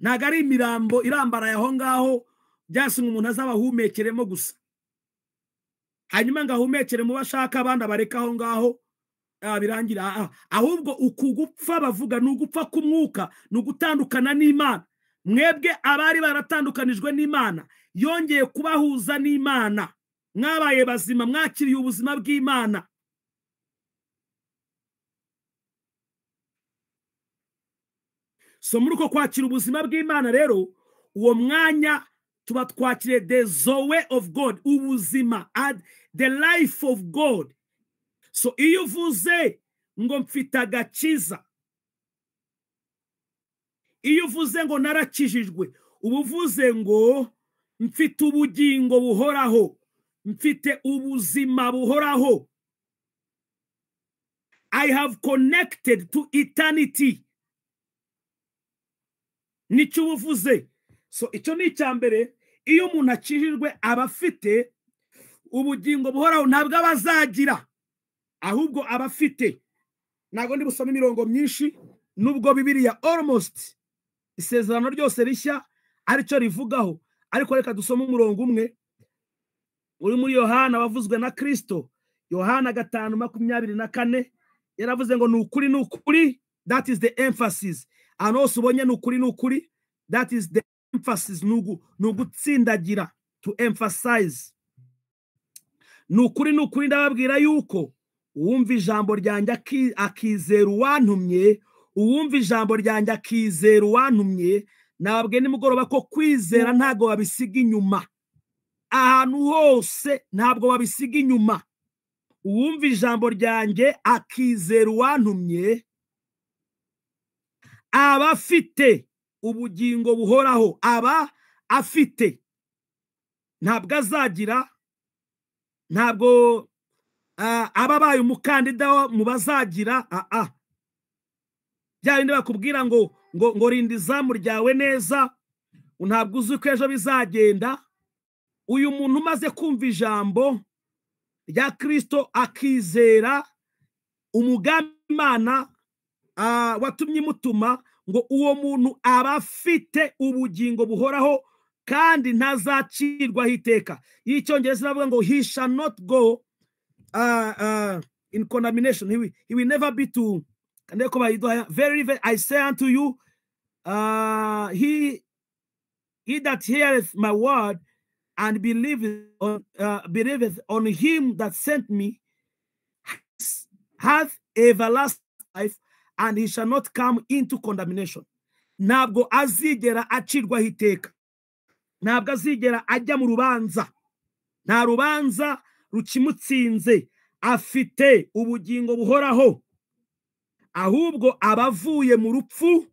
Ntabwo ari imirambo irambaraye aho ngaho byasi umuntu azabahumekeremo gusa, hanyuma ngo ahumekere mu bashaka abandi abareka aho ngaho birangira. Ahubwo ukugupfa bavuga ni ugupfa k'umwuka, ni ugutandukana n'Imana. Mwebwe abari baratandukanijwe n'Imana, yongeye kubahuza n'Imana. Mwabaye bazima, mwakiriye ubuzima bw'Imana. So muri uko kwakira ubuzima bw'Imana rero, uwo mwanya tuba twakiriye the zoe of God, ubuzima, the life of God. So iyo uvuze ngo mfite agakiza, iyo uvuze ngo narakijijwe, uba uvuze ngo mfite ubugingo buhoraho, mfite ubuzima buhoraho. I have connected to eternity. Nicyo ubuvuze. So icyo ni icya mbere. Iyo umuntu akijijwe aba afite ubugingo buhoraho, ntabwo aba azagira, ahubwo aba afite. Ntabwo ndi busome imirongo myinshi, nubwo Bibiliya almost isezerano ryose rishya aricyo rivugaho, ariko reka dusome umurongo umwe uri muri Yohana wavuzwe na Kristo, Yohana 5:24. Yaravuze ngo ni ukuri, ni ukuri. That is the emphasis. Ahantu hose ubonye ni ukuri, ni ukuri, that is the emphasis. Ni ugutsindagira, to emphasize. Ni ukuri, ni ukuri, ndababwira yuko uwumva ijambo ryanjye akizera uwantumye, uwumva ijambo ryanjye akizera uwantumye. Nababwiye nimugoroba ko kwizera ntabwo babisiga inyuma. Ahantu hose ntabwo babisiga inyuma. Uwumva ijambo ryanjye akizera uwantumye aba afite ubugingo buhoraho. Aba afite, ntabwo azagira, ntabwo aba abaye umukandida mu bazagira. Bya bindi bakubwira ngo rinda izamu ryawe neza, ntabwo uzi ko ejo bizagenda. Uyu muntu umaze kumva ijambo rya Kristo akizera umugambi Imana watumye imutuma, ngo uwo muntu aba afite ubugingo buhoraho kandi ntazacirwaho iteka. Y'icyongereza iravuga ngo he shall not go in condemnation. He will never be to. Very, very, I say unto you, he that heareth my word and believeth on him that sent me hath everlasting life, and he shall not come into condemnation. Ntabwo azigera acirwaho iteka, ntabwo azigera ajya mu rubanza, nta rubanza rukimutsinze. Afite ubugingo buhoraho, ahubwo aba avuye mu rupfu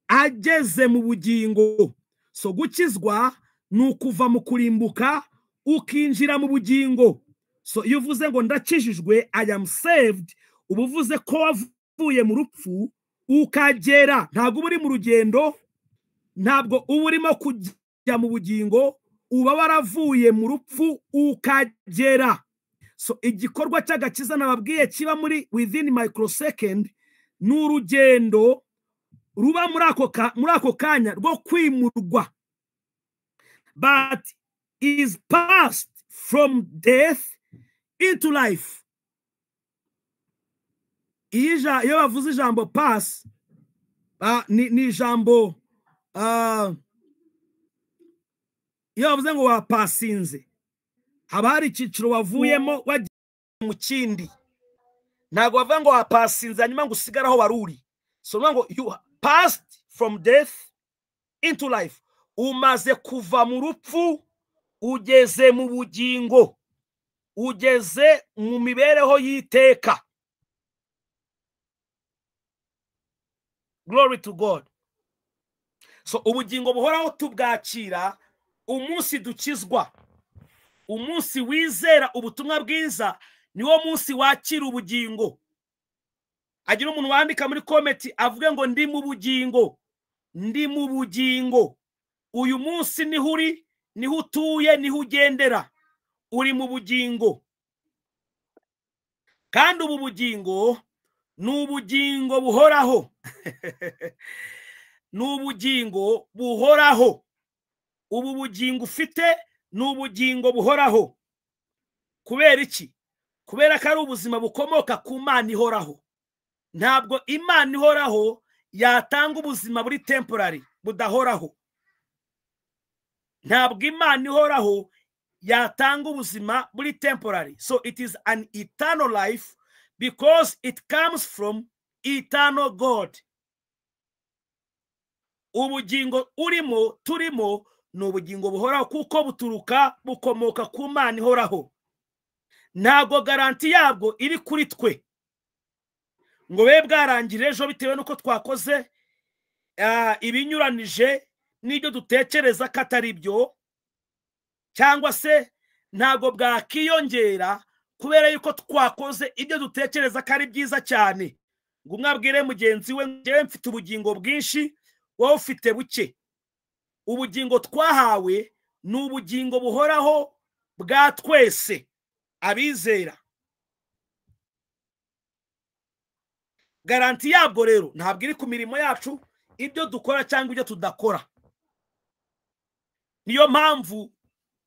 ageze mu bugingo. So gukizwa ni ukuva mu kurimbuka ukinjira mu bugingo. So iyo uvuze ngo ndakijijwe, I am saved, uba uvuze ko wavuye mu rupfu ukagera. Ntabwo uba uri mu rugendo, ntabwo uba urimo kujya mu bugingo, uba waravuye mu rupfu ukagera. So igikorwa cy'agakiza nababwiye kiba muri within microsecond. Ni urugendo ruba muri ako kanya rwo kwimurwa, but is passed from death into life. Iyo bavuze ijambo pass, ni ijambo, iyo bavuze ngo wapasinze, haba hari icyiciro wavuyemo wagiye mu kindi. Ntabwo bavuga ngo wapasinze hanyuma ngo usigare aho wari uri. So ngo you passed from death into life, umaze kuva mu rupfu ugeze mu bugingo, ugeze mu mibereho y'iteka. Glory to God. So ubugingo buhoraho tubwakira umunsi dukizwa. Umunsi wizera ubutumwa bwiza niwo munsi wakira ubugingo. Agira umuntu wandika muri comment avuge ngo ndi mu bugingo, ndi mu bugingo. Uyu munsi niho uri, niho utuye, niho ugendera, uri mu bugingo. Kandi ubu bugingo ni ubugingo buhoraho, ni ubugingo buhoraho. Ubu bugingo ufite ni ubugingo buhoraho. Kubera iki? Kubera ko ari ubuzima bukomoka ku Mana ihoraho. Ntabwo Imana ihoraho yatanga ubuzima buri temporary, budahoraho. Ntabwo Imana ihoraho yatanga ubuzima buri temporary. So it is an eternal life because it comes from eternal God. Ubugingo urimo, turimo, ni ubugingo buhoraho kuko buturuka, bukomoka ku Mana ihoraho. Ntabwo garantie yabwo iri kuri twe ngo bube bwarangira ejo bitewe n'uko twakoze ibinyuranije n'ibyo dutekereza ko atari byo, cyangwa se ntabwo bwakiyongera kubera yuko twakoze ibyo dutekereza ko ari byiza cyane, ngo umwe abwire mugenzi we: "Njyewe mfite ubugingo bwinshi, wowe ufite buke." Ubugingo twahawe ni ubugingo buhoraho bwa twese abizera. Garantie yabwo rero ntabwo iri ku mirimo yacu, ibyo dukora cyangwa ibyo tudakora. Niyo mpamvu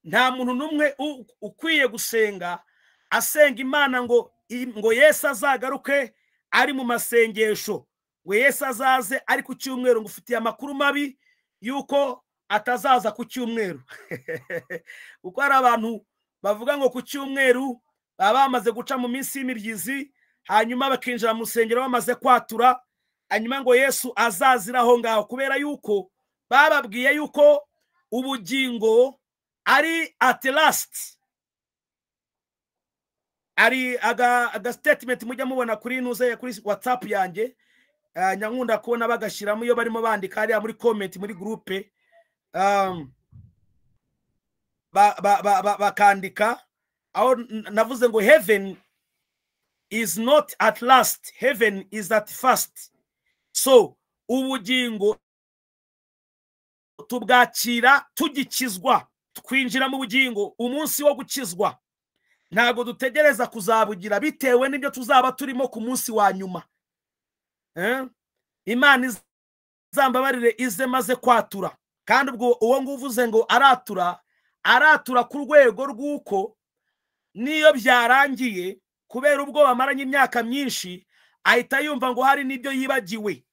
nta muntu n'umwe ukwiye gusenga asenga Imana ngo Yesu azagaruke. ari mu masengesho ngo Yesu azaze ari ku cyumweru. Ngufitiye amakuru mabi yuko atazaza ku cyumweru, kuko hari abantu bavuga ngo ku cyumweru baba bamaze guca mu minsi y'imibyizi, hanyuma bakinjira mu rusengero bamaze kwatura, hanyuma ngo Yesu azazira aho ngaho, kubera yuko bababwiye yuko ubugingo ari at last. Ari aga statement mujya mubona kuri nuze kuri WhatsApp yanjye, nyankunda kubona bagashyiramo iyo barimo bandika hariya muri comment muri groupe, bakandika aho navuze ngo heaven is not at last, heaven is at first. So ubugingo tubwakira tugikizwa, twinjira mu bugingo umunsi wo gukizwa. Ntago dutegereza kuzabugira bitewe n'ibyo tuzaba turimo ku munsi wa nyuma. Imana izambabarire ize maze kwatura. Kandi ubwo uwo nguvuze ngo aratura, aratura ku rwego rw'uko niyo byarangiye, kubera ubwo bamaranye imyaka myinshi, ahita yumva ngo hari n'ibyo yibagiwe,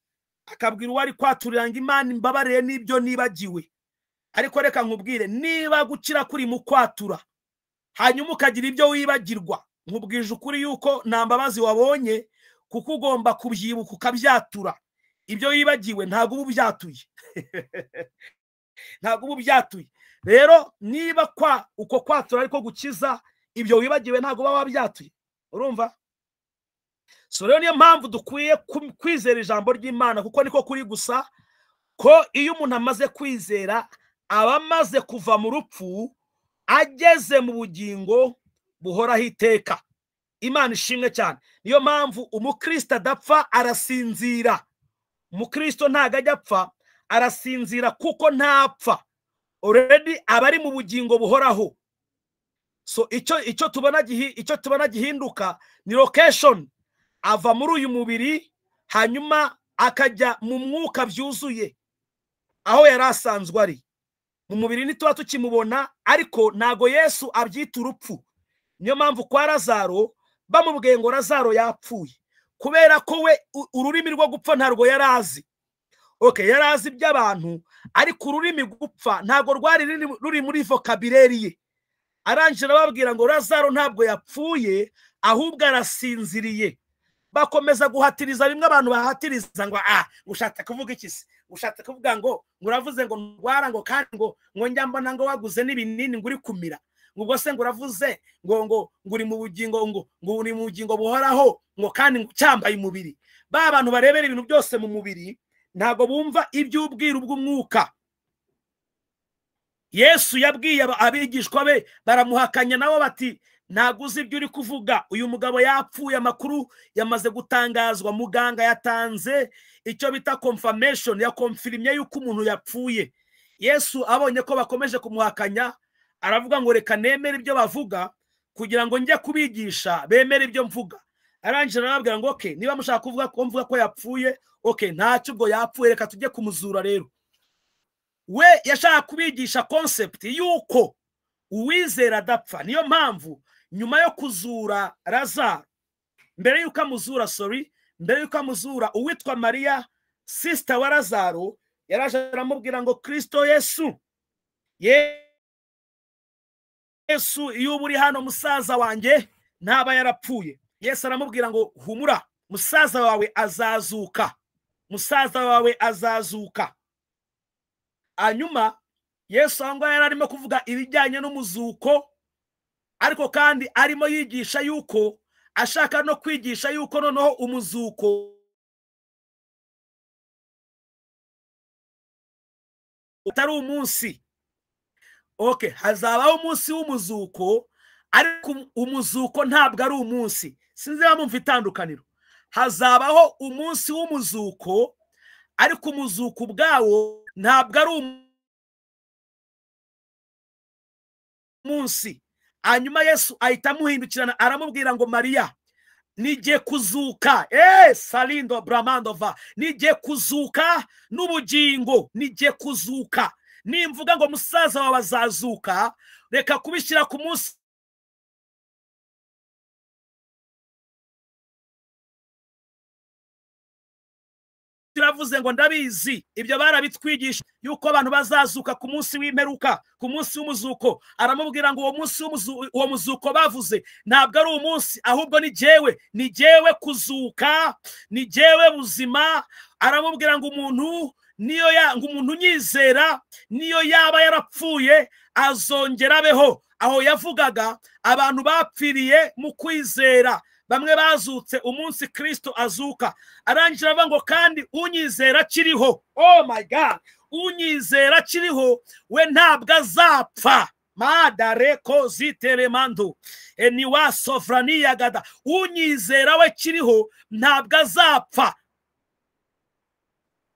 akabwira uwo ari kwaturira ngo Imana imbabarire n'ibyo nibagiwe. Ariko reka nkubwire, niba gukira kuri mu kwatura hanyuma ukagira ibyo wibagirwa, nkubwije ukuri yuko nta mbabazi wabonye, kuko ugomba kubyibuka ukabyatura. Ibyo wibagiwe ntabwo uba ubyatuye. Ntabwo uba ubyatuye. Rero niba kwa uko kwatura ariko gukiza, ibyo wibagiwe ntabwo uba wabyatuye. Urumva? So rero niyo mpamvu dukwiye kwizera ijambo ry'Imana, kuko niko kuri gusa, ko iyo umuntu amaze kwizera aba amaze kuva mu rupfu ageze mu bugingo buhoraho iteka. Imana ishimwe cyane. Niyo mpamvu umukristo adapfa, arasinzira. Umukristo ntago ajya apfa, arasinzira kuko ntapfa. Already aba ari mu bugingo buhoraho. So icyo tubona gihinduka ni location. Ava muri uyu mubiri hanyuma akajya mu mwuka byuzuye aho yari asanzwe ari. Mu mubiri ntituba tukimubona, ariko ntago Yesu abyita urupfu. Niyo mpamvu kwa Lazaro bamubwiye ngo Lazaro yapfuye, kubera ko we ururimi rwo gupfa ntarwo yari azi. Okay, yari azi iby'abantu, ariko ururimi gupfa ntago rwari ruri muri vocabulary ye. Arangije arababwira ngo Lazaro ntabwo yapfuye, ahubwo arasinziriye. Bakomeza guhatiriza bimwe abantu bahatiriza ngo ushatse kuvuga iki se? Ushatse kuvuga ngo uravuze ngo ndwara, ngo kandi ngo njya mbona ngo waguze n'ibinini ngo uri kumira, ngo ubwo se ngo uravuze ngo uri mu bugingo, ngo uri mu bugingo buhoraho, ngo kandi ngo cyambaye umubiri. Ba bantu barebera ibintu byose mu mubiri ntago bumva iby'ubwiru bw'umwuka. Yesu yabwiye abigishwa be, baramuhakanya nabo bati ntago uzi ibyo uri kuvuga, uyu mugabo yapfuye, amakuru yamaze gutangazwa, muganga yatanze icyo bita confirmation, yakonfirmye yuko umuntu yapfuye. Yesu abonye ko bakomeje kumuhakanya, aravuga ngo reka nemere ibyo bavuga kugira ngo njye kubigisha bemere ibyo mvuga. Arangije arababwira ngo okay, niba mushaka kuvuga ko mvuga ko yapfuye, okay, ntacyo ubwo yapfuye, reka tujye kumuzura. Rero we yashaka kubigisha concept yuko uwizera adapfa. Niyo mpamvu nyuma yo kuzura Lazaro, mbere yuko amuzura, sorry, mbere yuko amuzura, uwitwa Mariya sister wa Lazaro yaraje aramubwira ngo Kristo Yesu, Yesu iyo uri hano musaza wanjye ntaba yarapfuye. Yesu aramubwira ngo humura, musaza wawe azazuka, musaza wawe azazuka. Hanyuma Yesu aho ngaho yari arimo kuvuga ibijyanye n'umuzuko, ariko kandi arimo yigisha yuko ashaka no kwigisha yuko noneho umuzuko utari umunsi. Okay, hazabaho umunsi w'umuzuko, ariko umuzuko ntabwo ari umunsi. Sinzi niba mumva itandukaniro. Hazabaho umunsi w'umuzuko, ariko umuzuko ubwawo ntabwo ari umunsi. Hanyuma Yesu ahita amuhindukirana aramubwira ngo Mariya, nijye kuzuka, salindo bramandova, nijye kuzuka n'ubugingo, nijye kuzuka. Nimvuga ngo musaza wawe azazuka, reka kubishyira ku munsi Iravuze ngo ndabizi, ibyo barabitwigisha yuko abantu bazazuka ku munsi w'imperuka, ku munsi w'umuzuko. Aramubwira ngo uwo munsi, uwo muzuko bavuze ntabwo ari umunsi, ahubwo ni jyewe, ni jyewe kuzuka, ni jyewe buzima. Aramubwira ngo umuntu niyo ya ngo umuntu unyizera niyo yaba yarapfuye azongera abeho. Aho yavugaga abantu bapfiriye mu kwizera, bamwe bazutse umunsi Kristo azuka. Arangije aravuga ngo kandi unyizera akiriho, oh my God, unyizera akiriho we ntabwo azapfa. Madareko ziteremando eniwa sofrania gada, unyizera we kiriho ntabwo azapfa.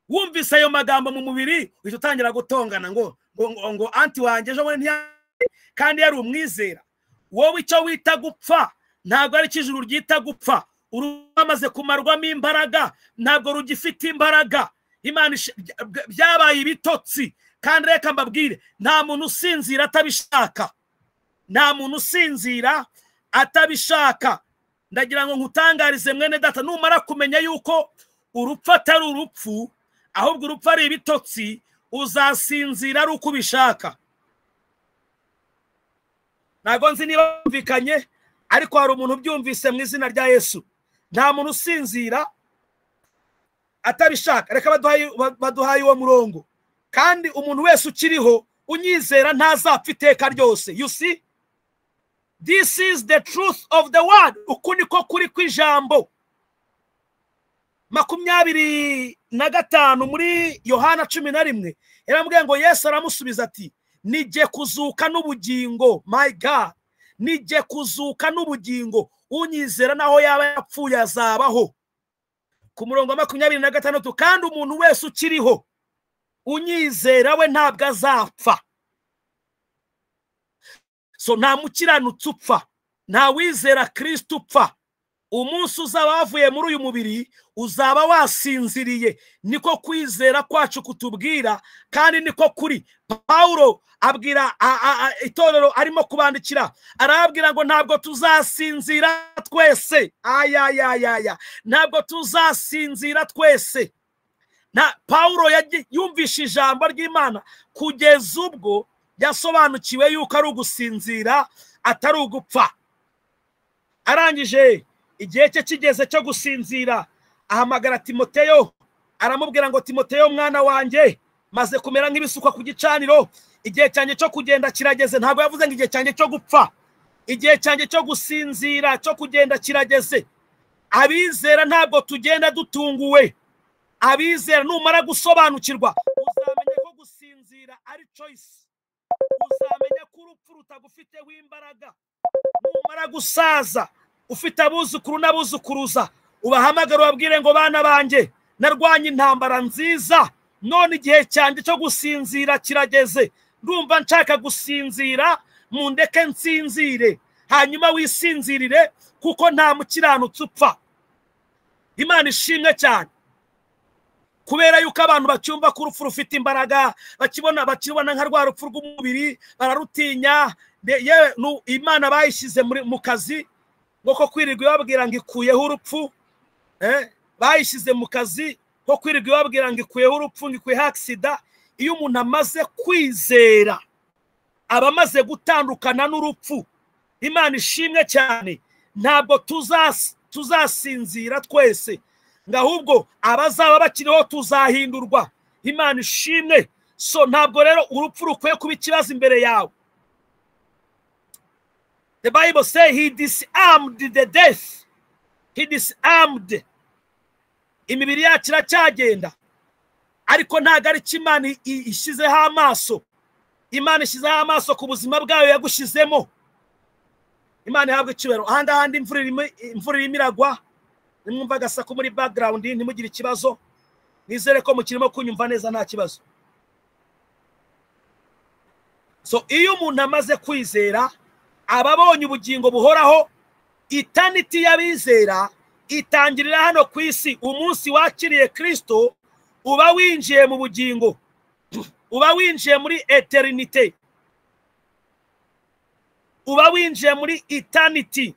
Wumvise ayo magambo mu mubiri uhita utangira gutongana ngo ngo ngo anti wanjye ejo bundi kandi yari umwizera. Wowe icyo wita gupfa ntabwo ari ijuru ryita gupfa. Uramaze kumarwamo imbaraga, ntabwo rugifite imbaraga. Imana byabaye ibitotsi. Kandi reka mbabwire, nta muntu usinzira atabishaka, nta muntu usinzira atabishaka. Ndagira ngo nkutangarize mwene data, numara kumenya yuko urupfu atari urupfu, ahubwo urupfu ari ibitotsi, uzasinzira ari uko ubishaka. Ntabwo nzi niba bumvikanye, ariko hari umuntu ubyumvise mu izina rya Yesu. Nta muntu usinzira atabishaka. Reka baduhaye uwo murongo. Kandi umuntu wese ukiriho unyizera ntazapfa iteka ryose. You see, this is the truth of the word. Uku niko kuri kw'ijambo. 25 muri Yohana 11 yaramubwiye ngo Yesu aramusubiza ati nijye kuzuka n'ubugingo. My God, nijye kuzuka n'ubugingo, unyizera naho yaba yapfuye azabaho. Ku murongo wa 26, kandi umuntu wese ukiriho unyizera we ntabwo azapfa. So nta mukiranutsi upfa, nta wizera Kristo upfa. Umunsi uzaba wavuye muri uyu mubiri uzaba wasinziriye. Niko kwizera kwacu kutubwira, kandi niko kuri. Paulo abwira itorero arimo kubandikira, arababwira ngo ntabwo tuzasinzira twese. Ayayayaya, ntabwo tuzasinzira twese. Na Paulo yumvishe ijambo ry'Imana kugeza ubwo yasobanukiwe yuko ari ugusinzira atari ugupfa. Arangije igihe cye kigeze cyo gusinzira, ahamagara Timoteyo, aramubwira ngo Timoteyo mwana wanjye, maze kumera nk'ibisukwa ku gicaniro, igihe cyanjye cyo kugenda kirageze. Ntabwo yavuze ngo igihe cyanjye cyo gupfa, igihe cyanjye cyo gusinzira, cyo kugenda kirageze. Abizera ntabwo tugenda dutunguwe. Abizera numara gusobanukirwa uzamenya ko gusinzira ari choice, uzamenya ko urupfu rutagufiteho imbaraga. Numara gusaza ufite abuzukuru n'abuzukuruza, ubahamagara ubabwire ngo bana banjye, narwanye intambara nziza, none igihe cyanjye cyo gusinzira kirageze, ndumva nshaka gusinzira, mundeke nsinzire. Hanyuma wisinzirire, kuko nta mukiranutsi upfa. Imana ishimwe cyane. Kubera yuko abantu bacyumva ko urupfu rufite imbaraga, bakibona nka rwa rupfu rw'umubiri, bararutinya. Yewe Imana bayishyize mu kazi ngo ko kwirirwa ibabwira ngo ikuyeho urupfu, bayishyize mu kazi ko kwirirwa ibabwira ngo ikuyeho urupfu, ngo ikuyeho aksida. Iyo umuntu amaze kwizera aba amaze gutandukana n'urupfu. Imana ishimwe cyane. Ntabwo tuzasinzira twese, ngo ahubwo abazaba bakiriho tuzahindurwa. Imana ishimwe. So ntabwo rero urupfu rukwiye kuba ikibazo imbere yawe. The Bible says he disarmed the death. He disarmed. Imibiri yacu iracyagenda, ariko ntabwo ari cyo Imana ishyizeho amaso. Imana ishyizeho amaso ku buzima bwayo yagushizemo. Imana ihabwa icyubahiro. Ahandi ahandi imvura irimo iragwa, nimwumva agasaku muri background ntimugire ikibazo. Nizere ko mukirimo kunyumva neza nta kibazo. So iyo umuntu amaze kwizera ababonye ubugingo buhoraho. Eternity y'abizera itangirira hano ku isi. Umunsi wakiriye Kristo uba winjiye mu bugingo, uba winjiye muri eternity, uba winjiye muri eternity.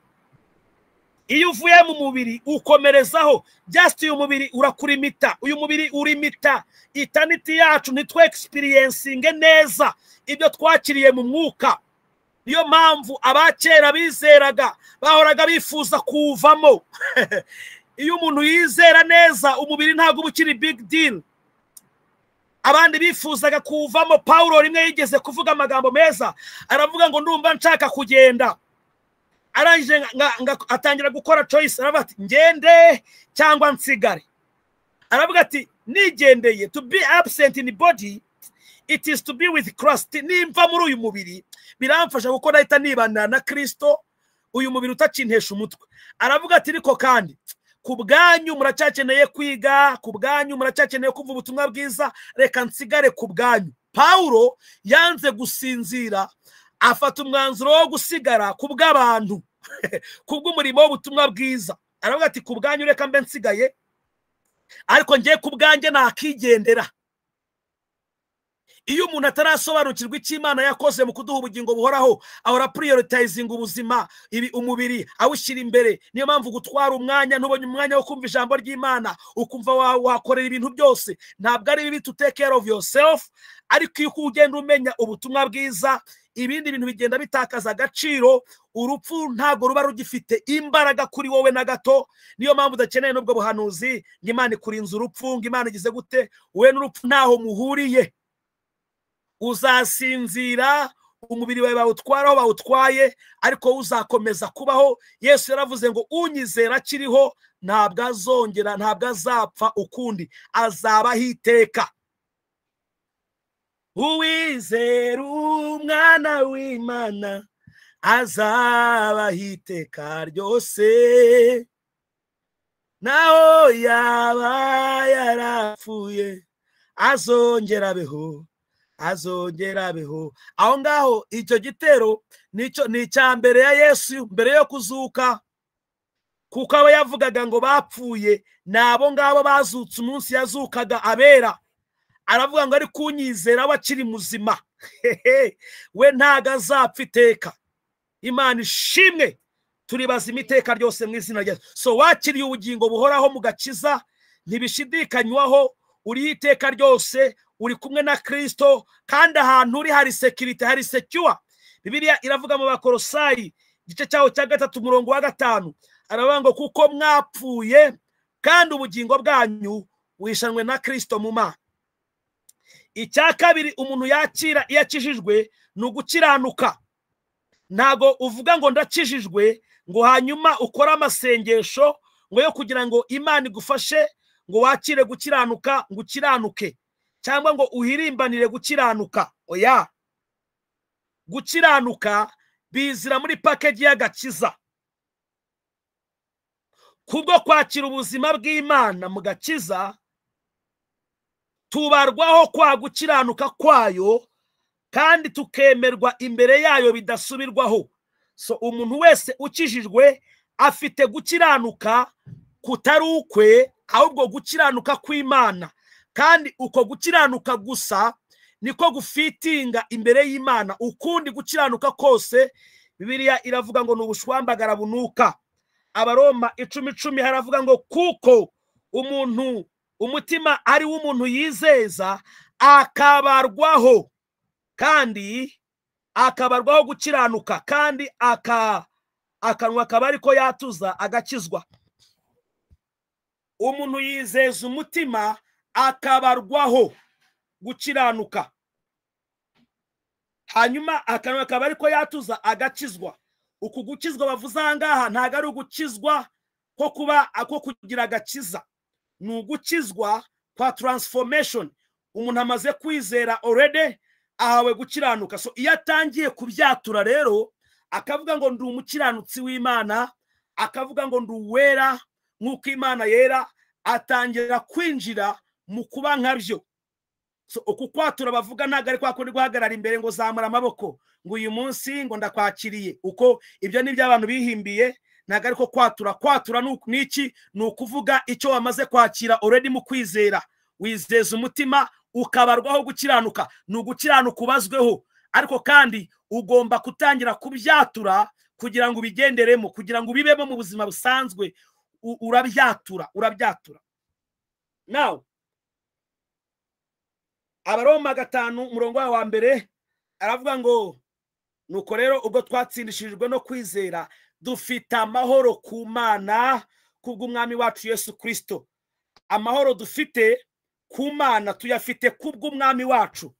Iyo uvuye mu mubiri ukomerezaho. Just uyu mubiri urakurimita, uyu mubiri urimita eternity yacu, ntitwe experiencinge neza ibyo twakiriye mu mwuka. Niyo mpamvu abakera bizeraga bahoraga bifuza kuwuvamo. Iyo umuntu yizera neza, umubiri ntabwo uba ukiri big deal. Abandi bifuzaga kuwuvamo. Pawulo rimwe yigeze kuvuga amagambo meza, aravuga ngo ndumva nshaka kugenda. Arangije atangira gukora choice, aravuga ati ngende cyangwa nsigare. Aravuga ati nigendeye, to be absent in the body it is to be with Christ. Nimva muri uyu mubiri biramfasha kuko nahita nibanira na Kristo, uyu mubiri utakintesha umutwe. Aravuga ati ariko kandi ku bwanyu muracyakeneye kwiga, ku bwanyu muracyakeneye kumva ubutumwa bwiza, reka nsigare ku bwanyu. Pawulo yanze gusinzira, afata umwanzuro wo gusigara ku bw'abantu, ku bw'umurimo w'ubutumwa bwiza. Aravuga ati ku bwanyu reka mbe nsigaye, ariko ngiye ku bwanjye nakigendera. Iyo umuntu atarasobanukirwa icyo Imana yakoze mu kuduha ubugingo buhoraho, ahora prioritizing ubuzima, ibi umubiri awushyira imbere. Niyo mpamvu gutwara umwanya, ntubonye umwanya wo kumva ijambo ry'Imana, ukumva wakorera ibintu byose. Ntabwo ari bibi to take care of yourself, ariko iyo ugenda umenya ubutumwa bwiza, ibindi bintu bigenda bitakaza agaciro. Urupfu ntabwo ruba rugifite imbaraga kuri wowe na gato. Niyo mpamvu udakeneye n'ubwo buhanuzi ngo Imana ikurinze urupfu, ngo Imana igize gute. Wowe n'urupfu ntaho muhuriye. Uzasinzira, umubiri wawe bawutwara aho bawutwaye, ariko wowe uzakomeza kubaho. Yesu yaravuze ngo unyizera akiriho ntabwo azongera, ntabwo azapfa ukundi, azabaho iteka. Uwizera umwana w'Imana azabaho iteka ryose, naho yaba yarapfuye azongera abeho, azongera abeho. Aho ngaho icyo gitero nicyo ni icya mbere ya Yesu mbere yo kuzuka, kuko abo yavugaga ngo bapfuye ni abo ngabo bazutse umunsi yazukaga abera. Aravuga ngo ari kunyizera we akiri muzima, we ntago azapfa iteka. Imana ishimwe, turi bazima iteka ryose mu izina rya Yesu. So wakiriye ubugingo buhoraho mu gakiza, ntibishidikanywaho, uriho iteka ryose, uri kumwe na Kristo, kandi ahantu uri hari security, hari secure. Bibiliya iravuga mu Bakolosayi igice cyaho cya 3 umurongo wa 5, aravuga ngo kuko mwapfuye kandi ubugingo bwanyu wishanwe na Kristo mu Mana. Icya kabiri umuntu yakira iyo akijijwe ni ugukiranuka. Ntago uvuga ngo ndakijijwe ngo hanyuma ukore amasengesho ngo yo kugira ngo Imana igufashe ngo wakire gukiranuka, ngo ukiranuke, cyangwa ngo uhirimbanire gukiranuka. Oya, gukiranuka bizira muri package y'agakiza. Kubwo kwakira ubuzima bw'Imana mu gakiza, tubarwaho kwa gukiranuka kwayo, kandi tukemerwa imbere yayo bidasubirwaho. So umuntu wese ukijijwe afite gukiranuka kutari ukwe, ahubwo gukiranuka kw'Imana. Kandi uko gukiranuka gusa niko gufitinga imbere y'Imana. Ukundi gukiranuka kose Bibiliya iravuga ngo ni ubushwambagara bunuka. Abaroma 10:10 haravuga ngo kuko umuntu umutima ari w'umuntu yizeza akabarwaho, kandi akabarwaho gukiranuka, kandi akanwa akaba ariko yatuza agakizwa. Umuntu yizeza umutima akabarwaho gukiranuka, hanyuma akanwa akaba ariko yatuza agakizwa. Uku gukizwa bavuze aha ngaha ntabwo ari ugukizwa ko kuba ako kugira agakiza, ni ugukizwa kwa transformation. Umuntu amaze kwizera already ahawe gukiranuka. So iyo atangiye kubyatura rero akavuga ngo ndi umukiranutsi w'Imana, akavuga ngo ndi uwera nk'uko Imana yera, atangira kwinjira mu kuba nkabyo. So uku kwatura bavuga ntabwo ari kwa kundi guhagarara imbere ngo zamura amaboko ngo uyu munsi ngo ndakwakiriye. Uko ibyo ni ibyo abantu bihimbiye, ntabwo ariko kwatura. Kwatura niki? Ni ukuvuga icyo wamaze kwakira already mu kwizera. Wizeza umutima ukabarwaho gukiranuka, ni ugukiranuka ubazweho, ariko kandi ugomba kutangira kubyatura Kugira ngo ubigenderemo, kugira ngo ubibemo mu buzima busanzwe, urabyatura, urabyatura. Now, Abaroma 5 umurongo wa 1 aravuga ngo nuko rero ubwo twatsindishirijwe no kwizera dufite amahoro ku Mana kubw'umwami wacu Yesu Kristo. Amahoro dufite ku Mana tuyafite kubw'umwami wacu.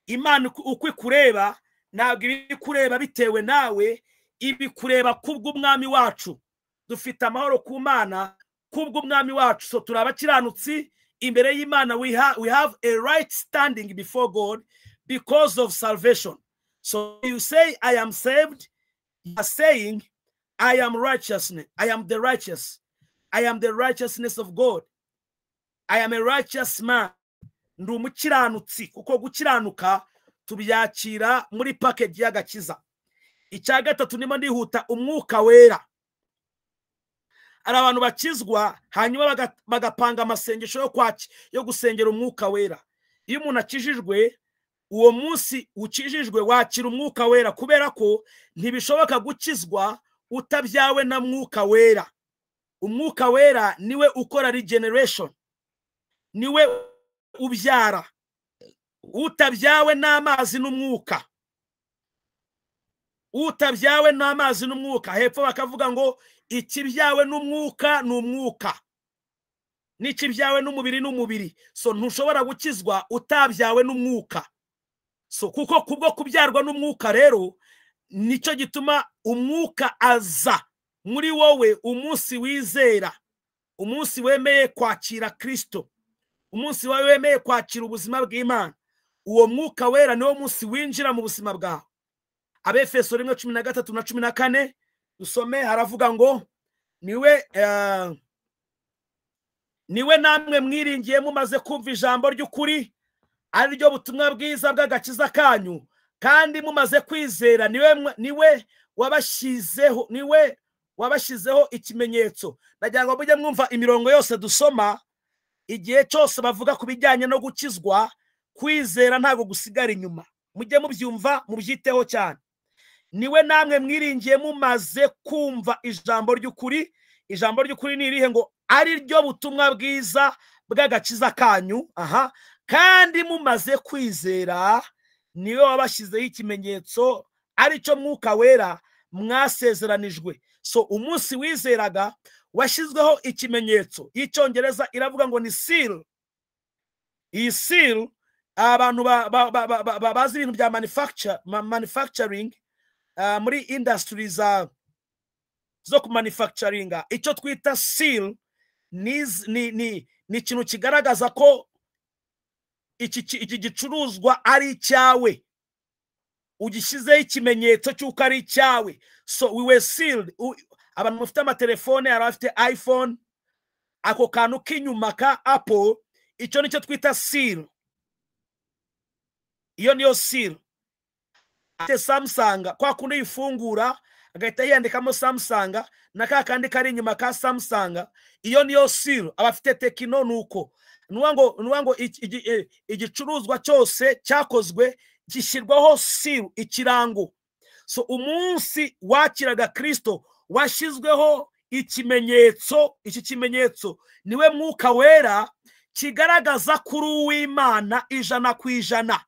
Imana uko ikureba ntabwo ibikureba bitewe nawe, ibikureba kubw'umwami wacu. Dufite amahoro ku Mana kubw'umwami wacu. So turi abakiranutsi imbere y'Imana. We have a right standing before God because of salvation. So you say I am saved, you are saying I am righteousness. I am the righteous. I am the righteousness of God. I am a righteous man. Ndi umukiranutsi, kuko gukiranuka tubyakira muri package y'agakiza. Icya gatatu, ndimo ndihuta, umwuka wera. Hari abantu bakizwa hanyuma bagapanga amasengesho yo gusengera umwuka wera. Iyo umuntu akijijwe, uwo munsi ukijijwe wakira umwuka wera, kubera ko ntibishoboka gukizwa utabyawe na mwuka wera. Umwuka wera niwe ukora regeneration, niwe ubyara. Utabyawe n'amazi n'umwuka, utabyawe n'amazi n'umwuka, hepfo bakavuga ngo ikibyawe n'umwuka ni umwuka, n'ikibyawe n'umubiri n'umubiri. So ntushobora gukizwa utabyawe n'umwuka. So kuko kubwo kubyarwa n'umwuka rero nicyo gituma umwuka aza muri wowe umunsi wizera, umunsi wemeye kwakira Kristo, umunsi wemeye kwakira ubuzima bw'Imana. Uwo mwuka wera niwo munsi winjira mu buzima bwawe. Abefeso 1:13 na 14 dusome, haravuga ngo niwe namwe mwiringiye mumaze kumva ijambo ry'ukuri, ari ryo butumwa bwiza bw'agakiza kanyu, kandi mumaze kwizera niwe wabashyizeho ikimenyetso. Ndagira ngo mujye mwumva imirongo yose dusoma igihe cyose bavuga ku bijyanye no gukizwa, kwizera ntago gusigara inyuma. Mujye mubyumva, mubyiteho cyane. Niwe namwe mwiringiye mumaze kumva ijambo ry'ukuri. Ijambo ry'ukuri ni irihe? Ngo ari ryo butumwa bwiza bw'agakiza kanyu, aha, kandi mumaze kwizera niwe wabashyizeho ikimenyetso, aricyo mwuka wera mwasezeranijwe. So umunsi wizeraga washyizweho ikimenyetso. Icyongereza iravuga ngo ni seal. Iyi seal, abantu bazi ibintu bya manufacturing, muri industry zo kumanufacturinga, icyo twita seal ni ikintu kigaragaza ko iki gicuruzwa ari icyawe, ugishyizeho ikimenyetso cy'uko ari icyawe. So we were sealed. Abantu mufite amatelefone, hari abafite iPhone, ako kantu k'inyuma ka Apple, icyo nicyo twita seal. Iyo niyo seal. Afite Samsung, kwa kundi yifungura agahita yiyandikamo Samsung, na ka kandi kari inyuma ka Samsung, iyo niyo seal. Abafite Tecno nuko nuwango igicuruzwa cyose cyakozwe gishyirwaho seal, ikirango. So umunsi wakiraga Kristo washyizweho ikimenyetso. Iki kimenyetso niwe mwuka wera, kigaragaza kuri uw'Imana 100%,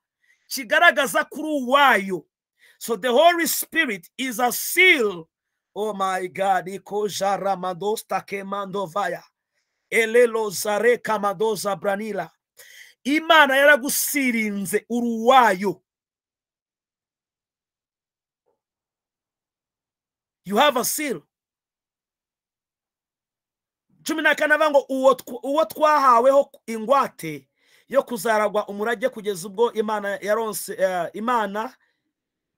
kigaragaza kuri uwayo. So the Holy Spirit is a seal. Oh my God, elelo zare kamadoza branila. Imana yaragusirinze uruwayo. You have a seal. 14 ngo uwo twahaweho ingwate yo kuzaragwa umurage kugeza ubwo Imana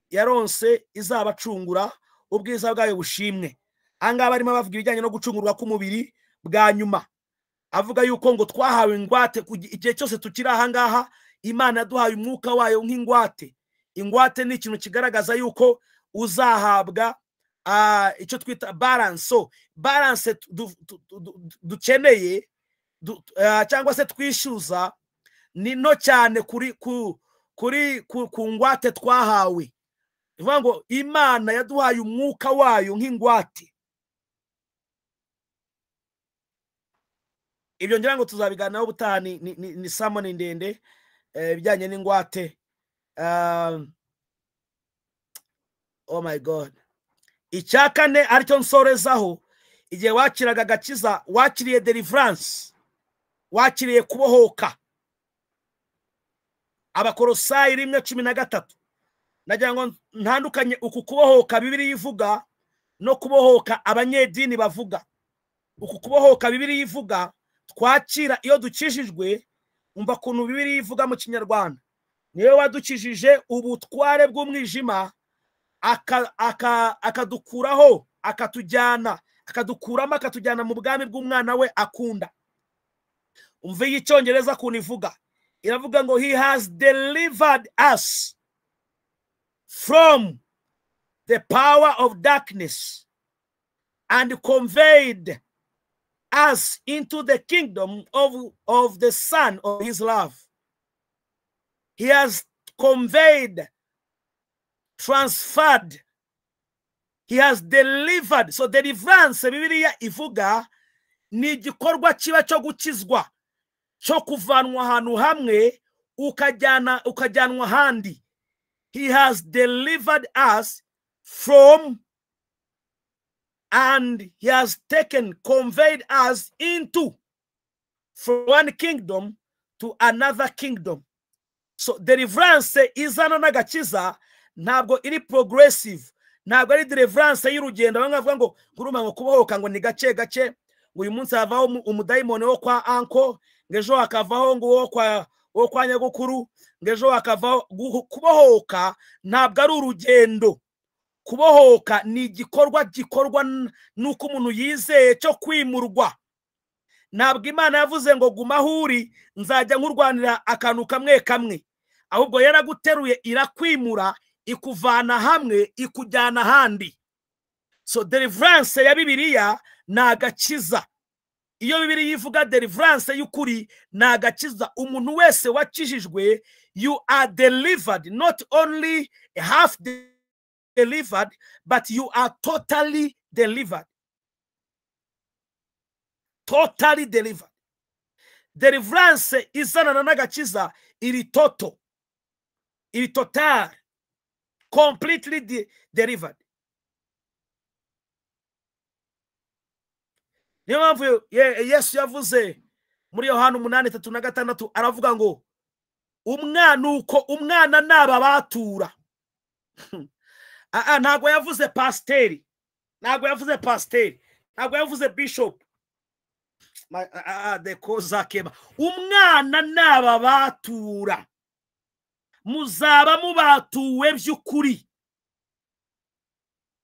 yaronse izabacungura, ubwiza bwayo bushimwe. Ahangaha barimo bavuga ibijyanye no gucungurwa k'umubiri bwa nyuma. Avuga yuko ngo twahawe ingwate igihe cyose tukiri ahangaha. Imana yaduhaye umwuka wayo nk'ingwate. Ingwate ni ikintu kigaragaza yuko uzahabwa icyo twita balance. So balance dukeneye cyangwa se twishyuza ni no cyane kuri ku ngwate twahawe. Bivuga ngo Imana yaduhaye umwuka wayo nk'ingwate. Ibyo ngira ngo tuzabiganiraho ubutaha, ni sermon ndende ibijyanye n'ingwate. Oh my God. Icya kane aricyo nsorezaho, igihe wakiraga agakiza wakiriye deliverance, wakiriye kubohoka. Abakolosayi 1:13. Nagira ngo ntandukanye uku kubohoka Bibiliya ivuga no kubohoka abanyedini bavuga. Uku kubohoka Bibiliya ivuga twakira iyo dukijijwe, umva kuntu Bibiliya ivuga mu Kinyarwanda. Niwe wadukijije ubutware bw'umwijima, akadukuraho, akatujyana, akadukuramo, akatujyana mu bwami bw'umwana we akunda. Umva Icyongereza kuntu ivuga, iravuga ngo he has delivered us from the power of darkness and conveyed us into the kingdom of the Son of his love. He has conveyed, transferred, he has delivered. So deliverance Bibiliya ivuga ni igikorwa kiba cyo gukizwa, cyo kuvanwa ahantu hamwe ukajyanwa ahandi. He has delivered us from, and he has taken, conveyed us into, from one kingdom to another kingdom. So deliverance izana n'agakiza ntabwo iri progressive, ntabwo ari deliverance y'urugendo. Bamwe bavuga ngo nguruma ngo kubohoka ngo ni gake gake, ngo uyu munsi havaho umudayimoni wo kwa anko, ngo ejo hakavaho ngo wo kwa nyagukuru, ngo ejo hakavaho. Kubohoka ntabwo ari urugendo. Kubohoka ni igikorwa gikorwa nuko umuntu yizeye cyo kwimurwa. Ntabwo Imana yavuze ngo guma aho uri nzajya nkurwanira akantu kamwe kamwe, ahubwo yaraguteruye irakwimura, ikuvana hamwe ikujyana ahandi. So deliverance ya Bibiliya ni agakiza. Iyo Bibiliya ivuga deliverance y'ukuri ni agakiza. Umuntu wese wakijijwe, you are delivered, not only half delivered, but you are totally delivered. Totally delivered. Deliverance izanana n'agakiza iri total, iri total, completely delivered. Niyo mpamvu Yesu yavuze muri Yohana 8:36, aravuga ngo umwana uko umwana nababatura. Ntabwo yavuze pasiteri, ntabwo yavuze pasiteri, ntabwo yavuze bishop. Umwana nababatura muzaba mubatuwe by'ukuri.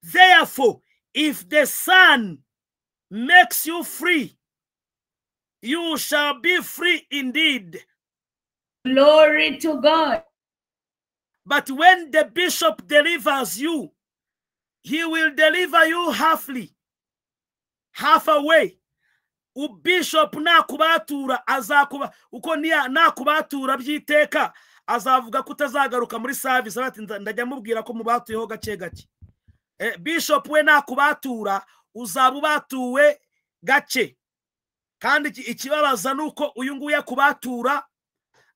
Therefore, if the Son makes you free, you shall be free indeed. Glory to God. But when the bishop delivers you, he will deliver you halfly, half away. Ubishop nakubatura azakuba uko nakubatura byiteka azavuga ko utazagaruka muri service, ati ndajya mubwira ko mubatuyeho gake gake. Bishop we nakubatura uzaba ubatuwe gake. Kandi ikibabaza nuko uyu nguyu akubatura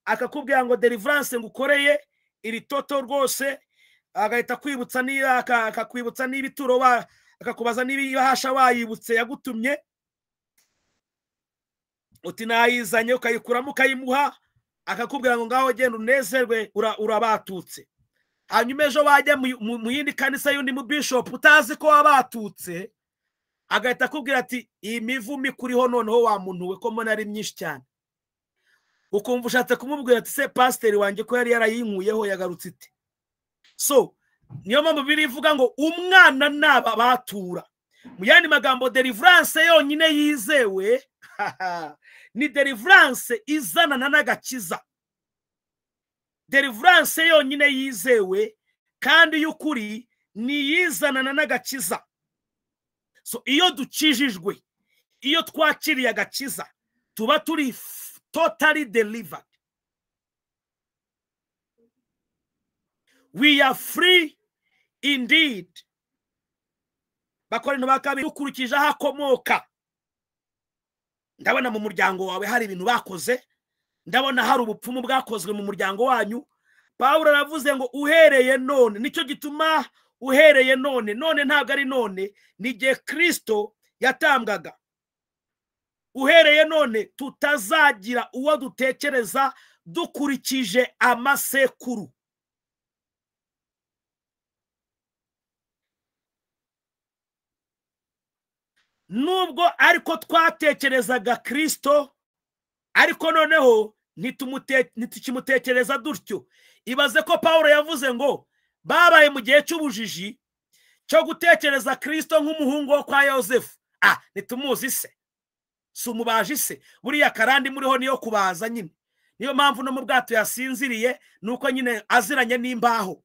akakubwira ngo deliverance ngukoreye iri toto rwose, agahita kwibutsa niba akakwibutsa n'ibituro akakubaza niba ibahasha wayibutse yagutumye, uti nayizanye, ukayikuramo ukayimuha, akakubwira ngo ngaho genda unezerwe urabatutse. Hanyuma ejo wajya mu yindi kanisa y'undi mu bishop utazi ko wabatutse, agahita akubwira ati iyi mivumo ikuriho noneho wa muntu we ko mbona ari myinshi cyane. Ukumva ushatse kumubwira ati se pasiteri wanjye ko yari yarayinkuyeho yagarutse ite? So niyo mpamvu birivuga ngo umwana nababatura. Mu yandi magambo, deliverance yonyine yizewe ni deliverance izanana n'agakiza. Deliverance yonyine yizewe kandi y'ukuri ni yizanana n'agakiza. So iyo dukijijwe, iyo twakiriye agakiza, tuba turi totally delivered. We are free Indeed, Bakorinto ba kabiri, ukurikije aho akomoka, ndabona mu muryango wawe hari ibintu bakoze, ndabona hari ubupfumu bwakozwe mu muryango wanyu. Pawulo aravuze ngo uhereye none, nicyo gituma uhereye none, none ntabwo ari none, ni igihe Kristo yatambwaga. Uhereye none tutazagira uwo dutekereza dukurikije amasekuru. Nubwo ariko twatekerezaga Kristo, ariko noneho ntitukimutekereza dutyo. Ibaze ko Pawulo yavuze ngo babaye mu gihe cy'ubujiji cyo gutekereza Kristo nk'umuhungu wo kwa Yosefu. Ah, ntitumuzi se, si umubaji se? Buriya karandi muriho niyo kubaza nyine. Niyo mpamvu no mu bwato yasinziriye, nuko nyine aziranye n'imbaho.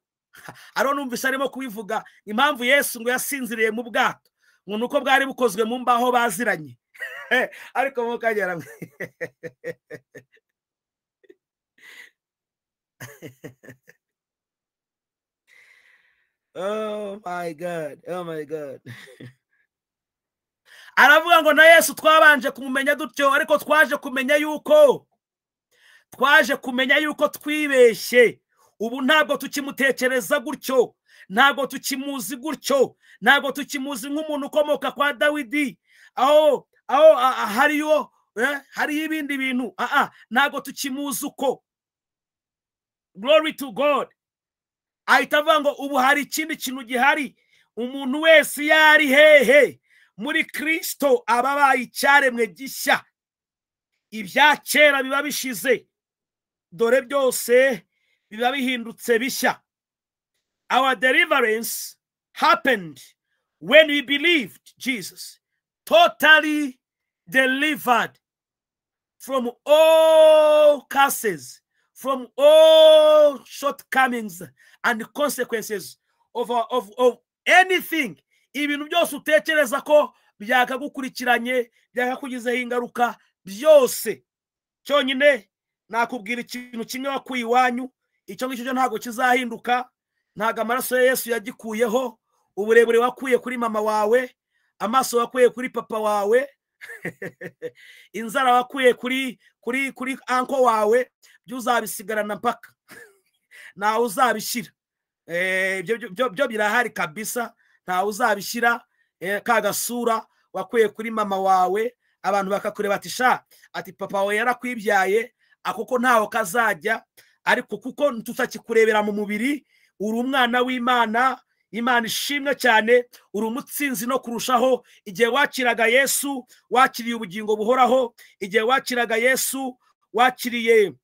Aro numvise arimo kubivuga impamvu Yesu ngo yasinziriye mu bwato, ngo nuko bwari bukozwe mu mbaho baziranye. Ariko mukagera Oh my God, oh my God. Aravuga ngo na Yesu twabanje kumumenya dutyo, ariko twaje kumenya yuko twibeshye. Ubu ntabwo tukimutekereza gutyo, ntabwo tukimuzi gutyo, ntabwo tukimuzi nk'umuntu ukomoka kwa Dawidi, aho hariyo hariyo ibindi bintu. Ntabwo tukimuzi uko. Glory to God. Ahita avuga ngo ubu hari ikindi kintu gihari, umuntu wese yari hehe muri Kristo aba abaye icyaremwe gishya, ibya kera biba bishize, dore byose biba bihindutse bishya. Our deliverance happened when we believed Jesus, totally delivered from all curses, from all shortcomings and consequences of anything. Ibintu byose utekereza ko byakagukurikiranye, byakakugizeho ingaruka, byose. Cyonyine nakubwira ikintu kimwe wakuye iwanyu, icyo ngicyo cyo ntabwo kizahinduka, ntabwo amaraso ya Yesu yagikuyeho. Uburebure wakuye kuri mama wawe, amaso wakuye kuri papa wawe, inzara wakuye kuri kuri kuri anko wawe, byo uzabisigarana mpaka ntawe uzabishyira. Byo birahari kabisa, ntawe uzabishyira. Ka gasura wakuye kuri mama wawe, abantu bakakureba ati sha, ati papa wawe yarakwibyaye, akoko ntaho kazajya. Ariko kuko tutakikurebera mu mubiri, uri umwana w'Imana. Imana ishimwe cyane, uri umutsinzi no kurushaho. Igihe wakiraga Yesu wakiriye ubugingo buhoraho, igihe wakiraga Yesu wakiriye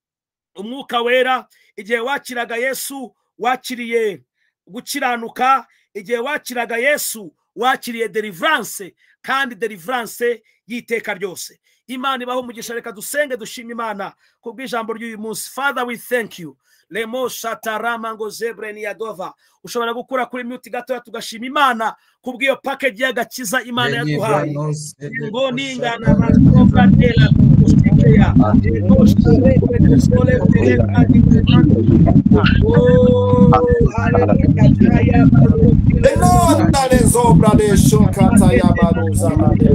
umwuka wera, igihe wakiraga Yesu wakiriye gukiranuka, igihe wakiraga Yesu wakiriye deliverance, kandi deliverance y'iteka ryose. Imana ibaho umugisha. Reka dusenge dushima Imana kubw'ijambo ry'uyu munsi. Father, we thank you. Lemo shatarama ngo zebre ni yadova. Ushobora gukura kuri mute gatoya tugashima Imana kubw'iyo package y'agakiza Imana yaduhaye. Ngo ningana matobra tela kusikia. Ngo shere sole tele. Oh, hallelujah. Enota le zobra de shokata ya baruza de.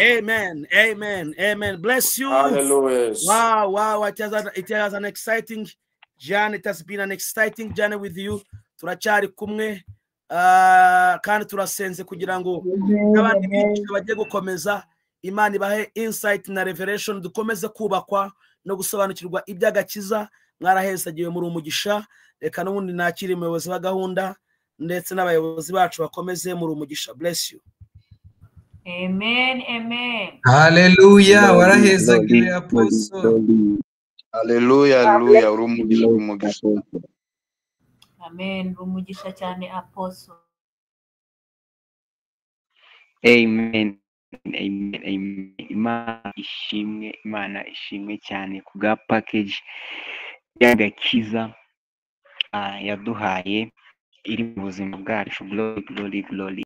Amen, amen, amen. Bless you. Hallelujah. Wow, wow. It has an exciting journey. It has been an exciting journey with you. Turacyari kumwe kandi turasenze kugira ngo n'abandi bigisha bagiye gukomeza, Imana ibahe insight na revelation, dukomeze kubakwa no gusobanukirwa iby'agakiza. Mwarahezagiwe muri umugisha. Reka n'ubundi nakire umuyobozi wa gahunda ndetse n'abayobozi bacu bakomeze muri umugisha. Bless you. Amen, amen. Haleluya, Glory, warahezagiwe glory, glory, aposo. glory. Haleluya, haleluya, uri umugisha, uri umugisha. Amen. Umugisha cyane apostle. Amen. Amen. Amen. Imana ishimwe, Imana ishimwe cyane ku bwa package y'agakiza yaduhaye iri mu buzima bwacu. Glory, glory, glory.